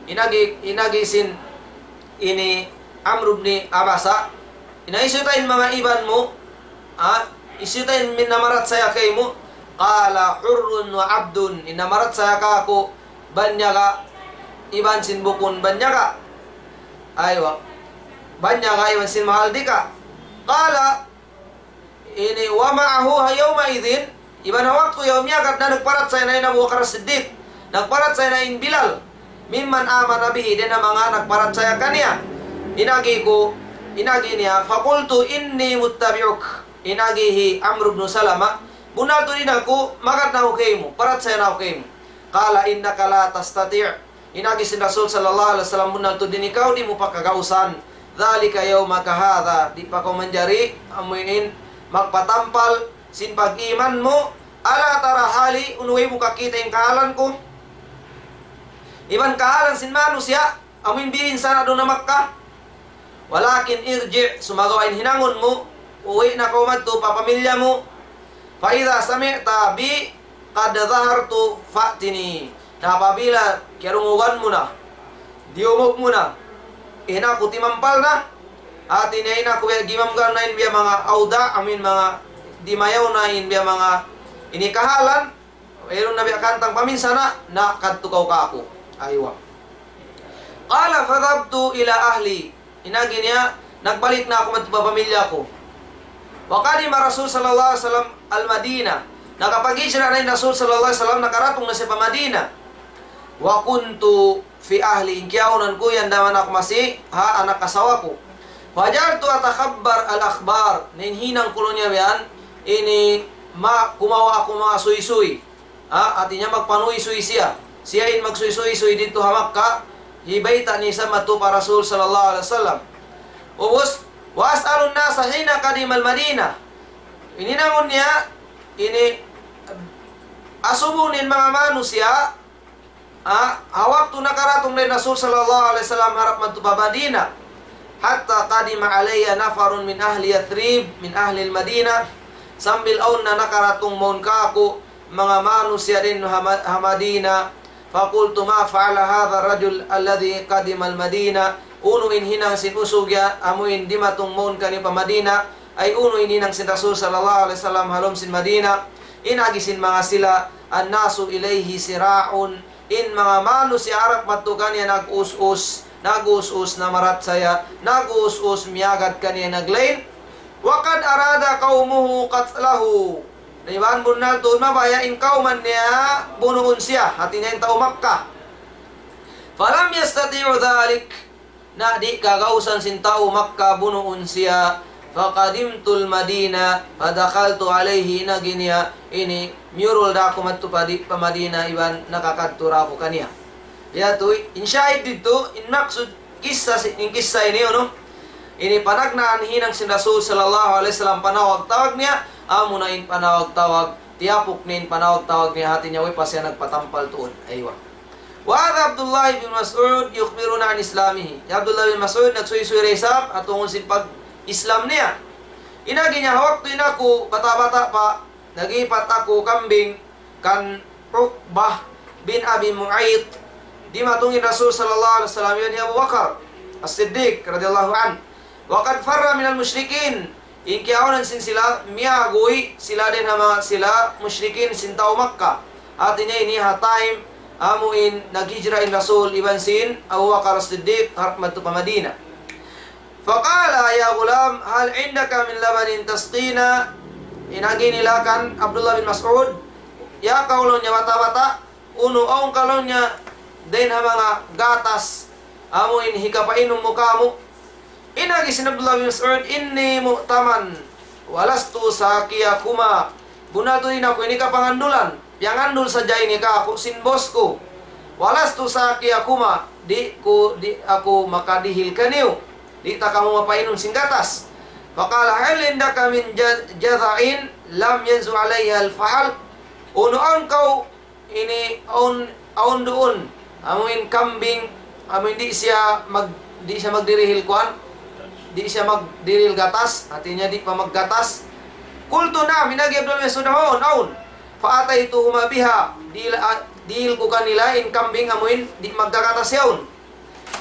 In agi, in agi sin ini Amr ibn Abasa, in hisiyu ta in manga iban mu, ha? Hisiyu ta in namarat saya kaymu? Qala hurrun wa abdun, in namarat saya kaku', banyaga, iban sin bukun banyaga. Aywa. Banyaga iban sin mahal dika. Qala, ini, wa ma'ahu yawma idhin, iban ha waktu yaun miyagad na nagparachaya na in Abu Bakar Siddiq, nagparachaya na in Bilal, mimman amana bihi, dayn ha manga nagparachaya kaniya. In agi ku, in agi niya, faqultu inni muttabi'uk, in agi hi Amr ibn Salama, bunnal tuud in aku, magad na aku kaymu, parachaya na aku kaymu. Qala innaka la tastati', In agi sin Rasul sallallahu alayhi wasallam, bunnal tuud in ikaw di' mu pa kagausan. ذلك يومك هذا, di' pa kaw manjari, amuin, magpatampal sin pag-iman mu. ألا ترى حالي, unu way mu kakita' in kahalan ku? Iban kahalan sin manusiya', amuin biya' sin sara' duun ha Makkah. ولكن ارجع, sumagawa' in hinangun mu, uwi' na kaw madtu pa pamilya mu. فإذا سمعت بي قد ظهرت فأتني. Na apabila kiyarungugan mu na, diyungug mu na, in aku timampal na, hati niya in aku biya' gimamgal na in biya' manga awda', amuin manga dimayaw na in biya' manga ini kahalan, wayruun na biya' kantang paminsana, na kadtu kaw kāku'. Aywa. قال فذهبت إلى أهلي. In agi niya, nagbalik na aku madtu pa pamilya ku. وقدم رسول الله صلى الله عليه وسلم المدينة. Nakapaghijra na in Rasul sallallahu alayhi wasallam, nakaratung na siya pa Madina. وكنت في أهلي, in kiyaunan ku yan daman aku masi ha anak asawa ku. فجعلت أتخبر الأخبار. Na in hinang ku laung niya yan, ini ma-, kumawa' aku manga suysuy. Ha, hati niya magpanuysuy siya. Siya in magsuysuy-suysuy didtu ha Makkah, hibayta' niya isab madtu pa Rasul sallallahu alayhi wasallam. Ubus, وأسأل الناس حين قدم المدينة. In hinangun niya, ini, asubuhun in manga manusiya', ha, ha waktu nakaratung na in Rasul sallallahu alayhi wasallam harap madtu pa Madina. حتى قدم علي نفر من أهل يثرب من أهل المدينة. Sambil awn na nakaratung mawn kāku' manga manusiya' dayn ha Ma-, ha Madina. فقلت ما فعل هذا الرجل الذي قدم المدينة. Unu in hinang sin usug yan, amu in dimatung mawn kaniyu pa Madina. Ay unu in hinang sin Rasul sallallahu alayhi wasallam ha lawm sin Madina. In agi sin manga sila, الناس إليه سراع. In manga manusiya' harap madtu kaniya nag-us-us, nag-us-us na marachaya, nag-us-us miyagad kaniya naglain. وقد أراد قومه قتله. Na iban bunnal tuud mabaya' in kawman niya bunuun siya, hati niya in tau Makkah. فلم يستطيعوا ذلك. Na di' kagausan sin tau Makkah bunuun siya. فقدمت المدينة فدخلت عليه, in agi niya ini miyurul da aku madtu pa di-, pa Madina iban nakakadtu da aku kaniya. Yadtu, in shahid didtu, in maksud kissa si-, in kissa ini, unu? Ini panagnaan hinang sin Rasul sallallahu alayhi wasallam panawag-tawag niya, amuna in panawag-tawag, tiyapuk niya in panawag-tawag niya, hati niya way pa siya nagpatampal tuud. Aywa. وهذا عبد الله بن مسعود يخبرنا عن إسلامه. Hi Abdullah bin Mas'ud nagsuysuy da isab ha tungud sin pag-Islam niya. In agi niya, ha waktu in aku bata'-bata' pa, nag-ipat aku kambing kan Uqbah bin Abi Mu'ayt. Dimatung in Rasul sallallahu alayhi wasallam iban hi Abu Bakar As-Siddiq radiyallahu anhu. وقد فر من المشركين. In kiyaunan sin sila, miyaguy sila dayn ha manga sila mushrikin sin tau Makkah. Hati niya ini ha time, amu in naghijra in Rasul iban sin Abu Bakar As-Siddiq harap madtu pa Madina. فقال يا غلام هل عندك من لبن تسقينا؟ In agi nila kan Abdullah bin Mas'ud, "Ya kaw," laung niya, "bata'-bata', unu awn ka," laung niya, "dayn ha manga gatas, amu in hikapainum mu kāmu'?" In agi sin Abdullah bin Mas'ud, إني مؤتمن ولست ساقيكما. Bunnal tuud in aku ini kapangandulan. Piyangandul sadja ini kāku' sin boss ku. ولست ساقيكما. Di' ku, di' aku makadihil kaniyu. Di' ta kamu mapainum sin gatas. فقال هل عندك من ج-، جذع لم ينزل عليها الفحل؟ Unu awn kaw ini awn, awn duun, amu in kambing, amu in di' siya mag-, di' siya magdirihil kuwan, di' siya magdirihil gatas, hati niya di' pa maggatas. قلت نعم, in agi Abdullah bin Mas'ud, "Huun, awn." فأتيتهما بها, dihil, a-, dihil ku kanila in kambing amu in di' maggagatas yaun.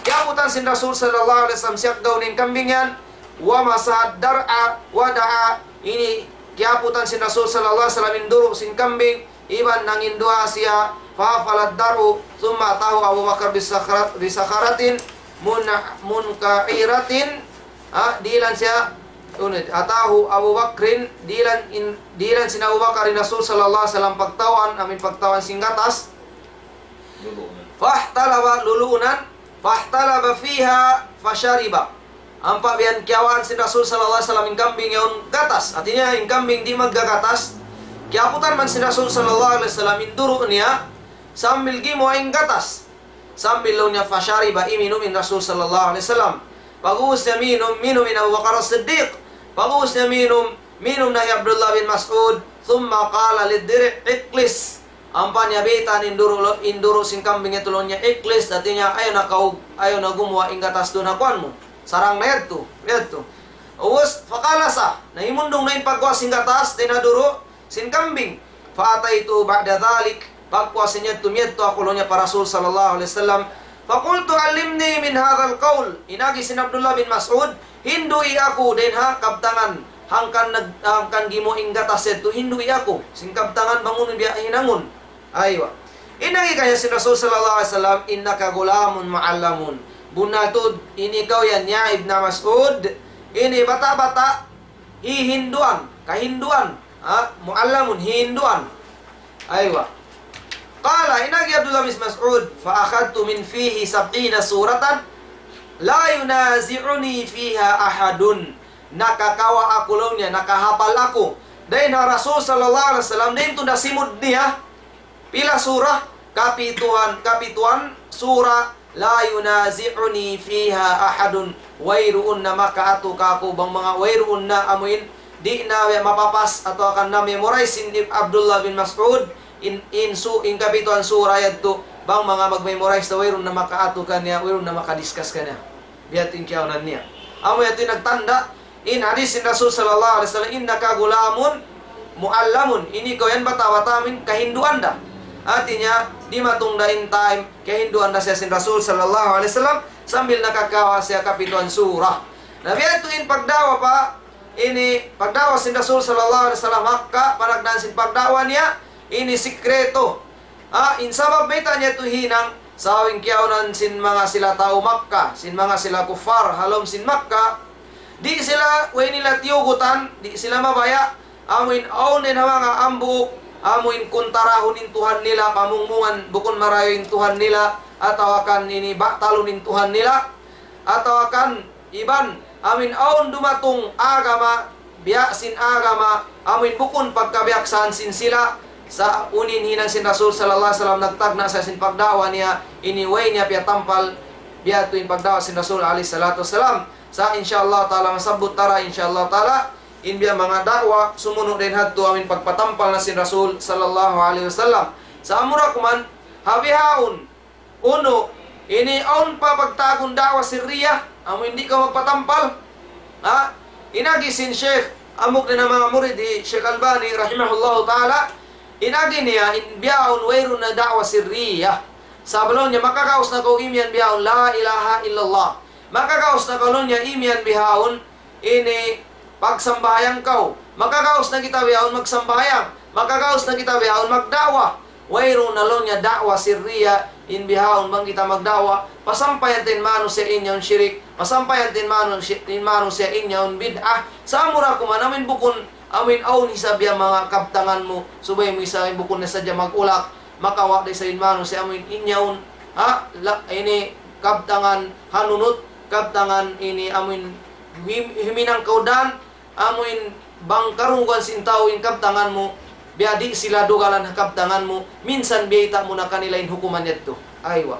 Kiyaputan sin Rasul sallallahu alayhi wasallam siyaggaw niya in kambing yan. ومسح الضرع ودعا, ini kiyaputan sin Rasul sallallahu alayhi wasallam in duru' sin kambing, iban nanginduwaa siya. فحفل الضرع ثم أتاه أبو بكر بصخرة، بصخرة من-، منقعرة. Ha, dihilan siya, unu, أتاه أبو بكر, dihilan in, dihilan sin Abu Bakar in Rasul sallallahu alayhi wasallam pagtawaan, amu in pagtawaan sin gatas. فاحتلب لؤلؤا فاحتلب فيها فشرب. Ampa biya' yan kiyawaan sin Rasul sallallahu alayhi wasallam in kambing yaun gatas. Hati niya in kambing di' maggagatas. Kiyaputan man sin Rasul sallallahu alayhi wasallam in duru' niya sambil gimuwa' in gatas. Sambil laung niya فشرب, iminum in Rasul sallallahu alayhi wasallam. Pag'ubus niya minum, minum in Abu Bakar As-Siddiq. Pag'ubus niya minum, minum na hi Abdullah bin Mas'ud. ثم قال للدرع اقلص. Ampa niya baytaan in duru', in duru' sin kambing yadtu laung niya, اقلص, hāti niya, ayaw na kaw, ayaw na gumuwa' in gatas duun ha kuwan mu. Sarang na yadtu, yadtu. Ubus, فقلص, na himundung na in pagguwa' sin gatas, dayn ha duru' sin kambing. فأتيته بعد ذلك, pagpuas sin yadtu, miyadtu aku laung niya pa Rasul sallallahu alayhi wasallam. فقلت علمني من هذا القول. In agi sin Abdullah bin Mas'ud, hindu'i aku dayn ha kabtangan, hangkan nag-, hangkan gimuwa' in gatas yadtu, hindu'i aku sin kabtangan bang unu biya' hinangun. Aywa. In agi kaniya sin Rasul sallallahu alayhi wasallam, إنك غلام معلم. Bunnal tuud, in ikaw yan ya Ibn Mas'ud, ini bata'-bata', hihinduan, kahinduan, ha, معلم, hihinduan. Aywa. قال, in agi Abdullah bin Mas'ud, فأخذت من فيه سبعين سورة لا ينازعني فيها أحد. Nakakawa' aku laung niya, nakahapal aku dayn ha Rasul sallallahu alayhi wasallam, dayn tuud ha simud niya, pila surah, kapituan, kapituan surah, لا ينازعني فيها أحد. Wayruun na makaatu kāku' bang manga wayruun na amuin di' na mapapas atawa kan na-memorize sin Abdullah bin Mas'ud in, in su-, in kapituan surah yadtu, bang manga mag-memorize na wayruun na makaatu kaniya, wayruun na maka-discuss kaniya. Biya' ha yan in kiyaunahan niya. Amu yadtu in nagtanda' in hadith sin Rasul sallallahu alayhi wasallam, إنك غلام معلم. Ini kaw yan bata'-bata' amuin kahinduan da. Hāti niya, dimatung da in time, kahinduan da siya sin Rasul sallallahu alayhi wasallam, sambil nakakawa' siya kapituan surah. Na biya' ha yan in pagda'wa pa, ini pagda'wa sin Rasul sallallahu alayhi wasallam Makkah, panagnaan sin pagda'wa niya, ini sikreto. Ha, in sabab mayta' niya yadtu hinang, sabab in kiyaunahan sin manga sila tau Makkah, sin manga sila kuffar, ha lawm sin Makkah, di' sila, way nila tiyugutan, di' sila mabaya', amuin awn dayn ha manga hambuuk, amuin kuntarahun in Tuhan nila, pamungmungan, bukun marayaw in Tuhan nila, atawa kan ini batalun in Tuhan nila, atawa kan iban, amuin awn dumatung agama, biya' sin agama, amuin bukun pagkabiyaksahan sin sila, sa' unu in hinang sin Rasul sallallahu alayhi wasallam nagtagna' sa sin pagda'wa niya, ini way niya piyatampal, biya' ha yan in pagda'wa sin Rasul alayhi salatu wasalam. Sa' insha Allah ta'ala masabbut ta ra, insha Allah ta'ala, in biya' manga da'wa, sumunu' dayn ha yadtu amuin pagpatampal na sin Rasul sallallahu alayhi wasallam. Sa' amura kuman, ha bihaun, unu, ini awn pa pagtawagun da'wa sirriya, amu in di' kaw magpatampal. Ha? In agi sin Sheikh, hambuuk dayn ha manga murid hi Sheikh Albani rahimahullahu ta'ala, in agi niya, in bihaun wayruun na da'wa sirriya. Sabab laung niya makagaus na kaw imiyan bihaun, لا إله إلا الله. Makagaus na kaw laung niya imiyan bihaun, ini pagsambahayang kaw. Makagaus na kita bihaun magsambahayang. Makagaus na kita bihaun magda'wa. Wayruun na laung niya da'wa sirriya, in bihaun bang kita magda'wa, pasampayan ta in manusiya' in yaun shirik, pasampayan ta in manusiya', in manusiya' in yaun bid'ah. Sa' amura kuman amuin bukun, amuin awn isab biya' manga kabtangan mu, subay mu isab bukun na sadja mag-ulak, makawa' da isab in manusiya' amuin in yaun, ha, la, ini kabtangan hanunut, kabtangan ini amuin him-, himinang kaw dan, amuin bang karungguan sin tau in kabtangan mu, biya' di' sila dugalan ha kabtangan mu, minsan biyayta' mu na kanila in hukuman yadtu. Aywa.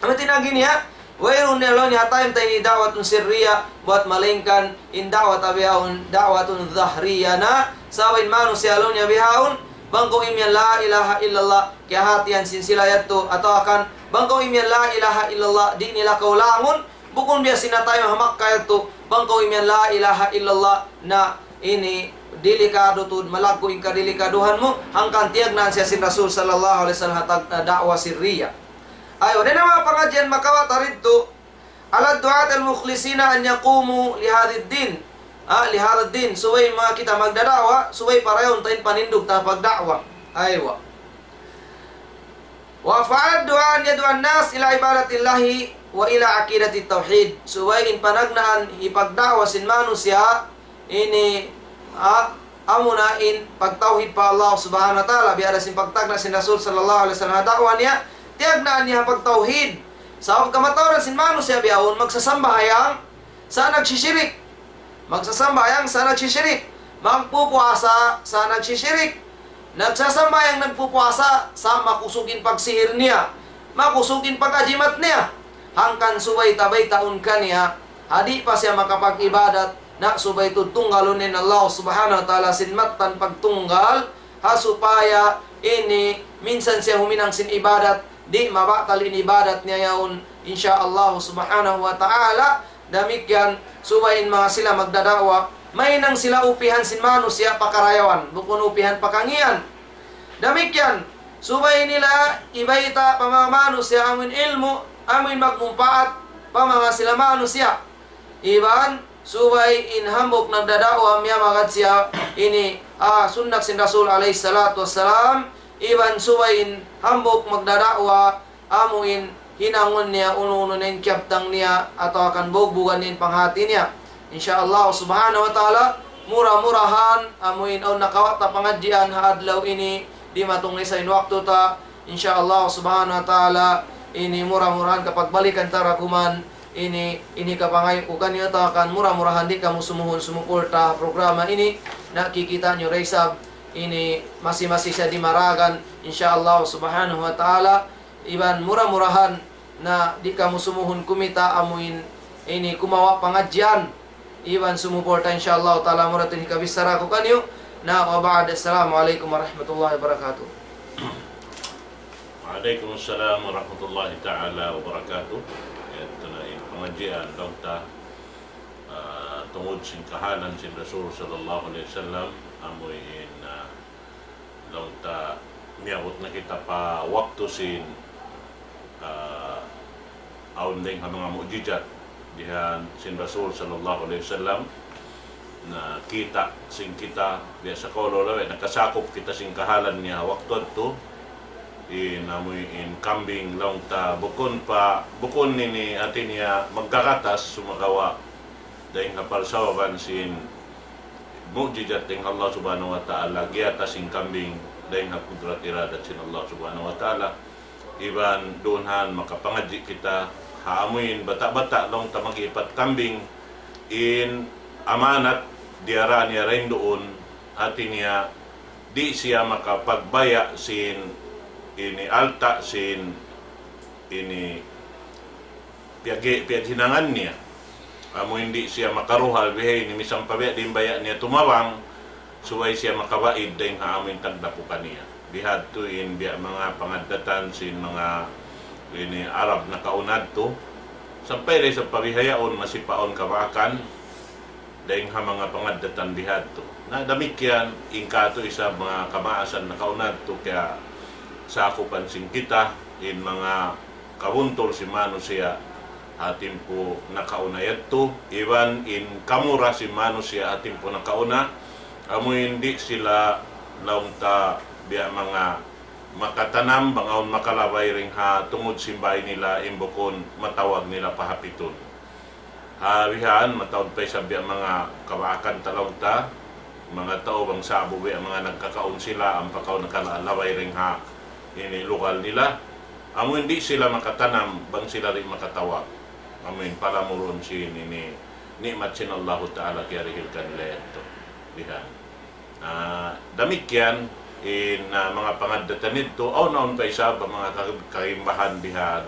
Amu in agi niya, wayruun na laung niya ha time ta ini da'watun sirriya, buwat malaingkan in da'wa ta bihaun, da'watun zahriya na, sabab in manusiya' laung niya bihaun, bang kaw imiyan لا إله إلا الله, kiyahatihan sin sila yadtu, atawa kan, bang kaw imiyan لا إله إلا الله, di' nila kaw langun, bukun biya' sin ha time ha Makkah yadtu, bang kaw imiyan لا إله إلا الله, na ini delikado tuud, malaggu' in kadelikaduhan mu, hangkan tiyagnaan siya sin Rasul sallallahu alayhi wasallam ha tag-, ha da'wa sirriya. Aywa, dayn ha manga pangadjian makawa' ta didtu, على الدعاة المخلصين أن يقوموا لهذا الدين. Ah, لهذا الدين. Subay manga kita magdada'wa, subay parayawun ta in panindug ta pagda'wa. Aywa. وأفعال الدعاء أن يدعو الناس إلى عبادة الله وإلى عقيدة التوحيد. Subay in panagnaan hipagda'wa sin manusiya' ini, ah, amuna in pagtawhid pa Allah Subhanahu wa Ta'ala, biya' da sin pagtagna' sin Rasul sallallahu alayhi wasallam ha da'wa niya, tiyagnaan niya pagtawhid. Sabab kamatauran sin manusiya' bihaun magsasambahayang, sa' nagsishirik. Magsasambahayang, sa' nagsishirik. Magpupuasa, sa' nagsishirik. Nagsasambahayang, nagpupuasa, sa' makusug in pagsihir niya. makusug in pag-ajimat niya. Hangkan subay ta baytaun kaniya, ha di' pa siya makapag-ibadat, na subay tuud tunggalun in Allah Subhanahu wa Ta'ala sin mattan pagtunggal, ha supaya ini minsan siya huminang sin ibadat, di' mabatal in ibadat niya yaun, insya Allah Subhanahu wa Ta'ala. Damikkiyan, subay in manga sila magdada'wa, mahinang sila upihan sin manusiya' pa karayawan, bukun upihan pa kangīan. Damikkiyan, subay nila ibayta' pa manga manusiya' amuin ilmu', amuin magmumpaat pa manga sila manusiya'. Iban, subay in hambuuk nagdada'wa miyamagad siya ini, ah, sunnat sin Rasul alayhi salatu wassalam, iban subay in hambuuk magdada'wa amuin hinangun niya unu-unu na in kiyabtang niya atawa kan bugbugan niya in panghati niya. Insya Allah Subhanahu wa Ta'ala, mura-murahan amuin awn nakawa' ta pangadjian ha adlaw ini, dimatung na isab in waktu ta. Insya Allah Subhanahu wa Ta'ala, ini mura-murahan kapagbalikan ta ra kuman ini, ini kapangayu' ku kaniyu atawa kan mura-murahan di' kamu sumuhun sumupulta ha programa ini, nakikita' niyu ra isab ini masi-masi siya dimaragan, insya Allah Subhanahu wa Ta'ala. Iban mura-murahan na di' kamu sumuhun kumita' amuin ini kumawa' pangadjian. Iban sumuporta, insya Allah Ta'ala, mura tuud in hikabichara ku kaniyu. Na, wa ba'd, assalamu alaykum warahmatullahi wabarakatuh. وعليكم السلام ورحمة الله تعالى وبركاته. Yadtu na in pangadjian laung ta, ah, tungud sin kahalan sin Rasul sallallahu alayhi wasallam, amuin, ah, laung ta miyabut na kita pa waktu sin, ah, awn dayng ha manga mu'jizat dihan sin Rasul sallallahu alayhi wasallam. Na kita' sin kita, biya' sa kaw laung, nakasakup kita sin kahalan niya ha waktu yadtu. In amuin kambing laung ta bukun pa, bukun ini hati niya magkakatas, sumagawa' dayng ha parsababan sin mu'jizat dayng ha Allah Subhanahu wa Ta'ala, giyatas in kambing dayng ha kudrat iradat sin Allah Subhanahu wa Ta'ala. Iban duun han makapangadji' kita ha amuin bata'-bata' laung ta mag-iipat kambing, in amanat diyara niya dayn duun, hati niya di' siya makapagbaya' sin ini alta' sin ini piyag-, piyaghinangan niya. Amu in di' siya makaruhal bihaini, misan pa biya' diin baya' niya tumabang, subay siya makabaid dayn ha amu in tagdapu kaniya. Bihadtu in biya' manga pangaddatan sin manga ini Arab nakauna yadtu. Sampay da isab pa bihaun masi pa awn kabaakan dayn ha manga pangaddatan bihadtu. Na damikkiyan, in katu' isab manga kamaasan nakauna yadtu, kiyasakupan sin kita in manga kabuntul sin manusiya' ha timpu nakauna yadtu, iban in kamura sin manusiya' ha timpu nakauna, amu in di' sila laung ta biya' manga makatanam bang awn makalabay dayn ha tungud sin bāy nila, in bukun matawag nila pa hapitun. Ha bihan, mataud pa isab biya' manga kabaakan ta laung ta, manga tau bang sa'bu biya' manga nagkakaun sila, ampa kaw nakalabay dayn ha ini lugal nila. Amu in di' sila makatanam bang sila di' makatawag. Amu in palamurun sin ini ni'mat sin Allahu Ta'ala kiyarihil kanila yadtu. Bihan. Ah, damikkiyan in, ah, manga pangaddatan yadtu, awn-awn pa isab manga ka-, kaimbahan bihan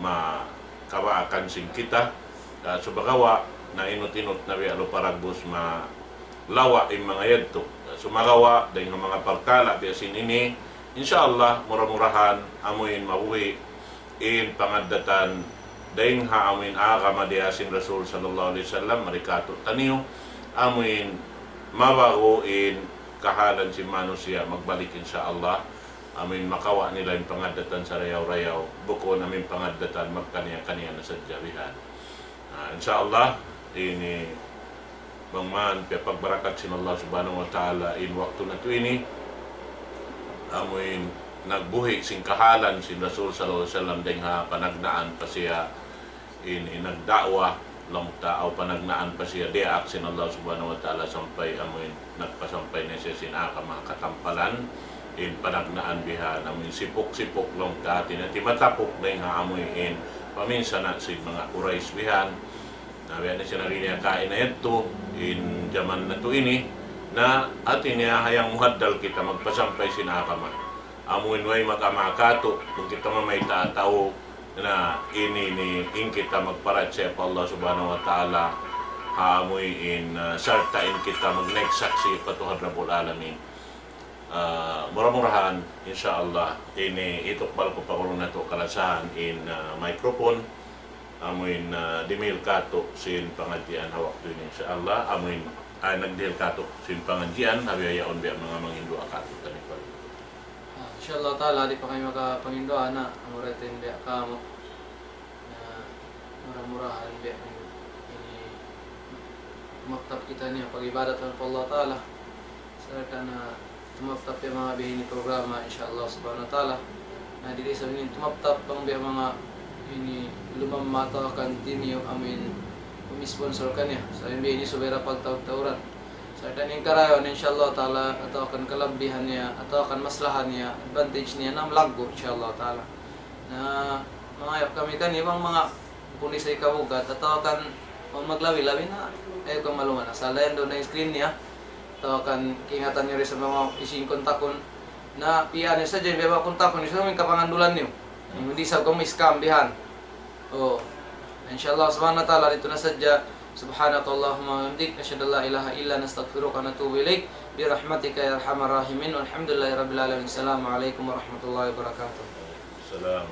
ma-, kabaakan sin kita, ah, sumagawa' na inut-inut na biya' lupa dagbus malawa' in manga yadtu. Sumagawa' dayn ha manga parkala' biya' sin ini, insya Allah, mura-murahan, amu in mabuhi' in pangaddatan dayn ha amu in agama diya sin Rasul sallallahu alayhi wasallam, mari katu' taniyu, amu in mabagu in kahalan sin manusiya' magbalik, insya Allah. Amu in makawa' nila in pangaddatan sarayaw-rayaw, bukun amu in pangaddatan magkaniya-kaniya na sadja bihan. Ah, insya Allah, ini bang man piyapagbarakat sin Allah Subhanahu wa Ta'ala in waktu natu' ini, amu in nagbuhi' sin kahalan sin Rasul sallallahu alayhi wasallam dayn ha panagnaan pa siya in, in nagda'wa, laung ta, aw panagnaan pa siya diyaak sin Allah Subhanahu wa Ta'ala sampay amu in nagpasampay na siya sin agama ha katampalan, in panagnaan bihan, amu in sipuk-sipuk laung ta, hati niya matapuk dayn ha amu in paminsana' sin manga Quraysh bihan. Na biya' na sin agi niya kaina yadtu, in jaman natu' ini, na hati niya hayang muhaddal kita magpasampay sin agama. Amu in way mag-ama katu', bang kita mamayta' atawa na ini ini in kita magparachaya pa Allah Subhanahu wa Ta'ala, ha amu in, ah, sarta' in kita magnaik saksi' pa Tuhan Rabbul Alamin. Ah, mura-murahan, insya Allah, ini hitukbal ku pa kaw natu' kalasahan in, ah, microphone, amu in, ah, dimihil katu' sin pangadjian ha waktu ini, insya Allah, amu in, ah, nagdihil katu' sin pangadjian, ha bihaun biya' manga mangindua katu' taniyu. Ah, insya Allah Ta'ala, di' pa kami makapangindua na, amura in biya' kamu. Na mura-murahan biya' ini, ini tumaptap kita niya pag-ibadat pa Allah Ta'ala. Sarta' na tumaptap in manga biya' ini programa, insya Allah Subhanahu wa Ta'ala. Na di' isab ini tumaptap bang biya' manga ini lumamma atawa kan tiniyu amin umi-sponsor kaniya. Sa' in biya' ini subay da pagtaud-tauran. Sarta' in karayawan, insya Allah Ta'ala, atawa kan kalabihan niya, atawa kan maslahan niya, advantage niya, na malaggu', insya Allah Ta'ala. Na mangayu' kami kaniya bang manga kung di' sa ikabugat, atawa kan, kung maglabi-labi na, ayaw kaw maluman. Asal dayn duun na in screen niya, atawa kan kaingatan niyu ri sa manga hisiyu in kontakun. Na piyaan niyu sadja, biya' ba kontakun niyu, sa' in kapangandulan niyu. Di' isab kamu ma-scam bihan. Oh. Insya Allah Subhanahu wa Ta'ala, didtu na sadja. سبحانك اللهم وبحمدك، نشهد أن لا إله إلا أنت، نستغفرك ونتوب إليك، برحمتك يا أرحم الراحمين، والحمد لله رب العالمين. السلام عليكم ورحمة الله وبركاته. Salam.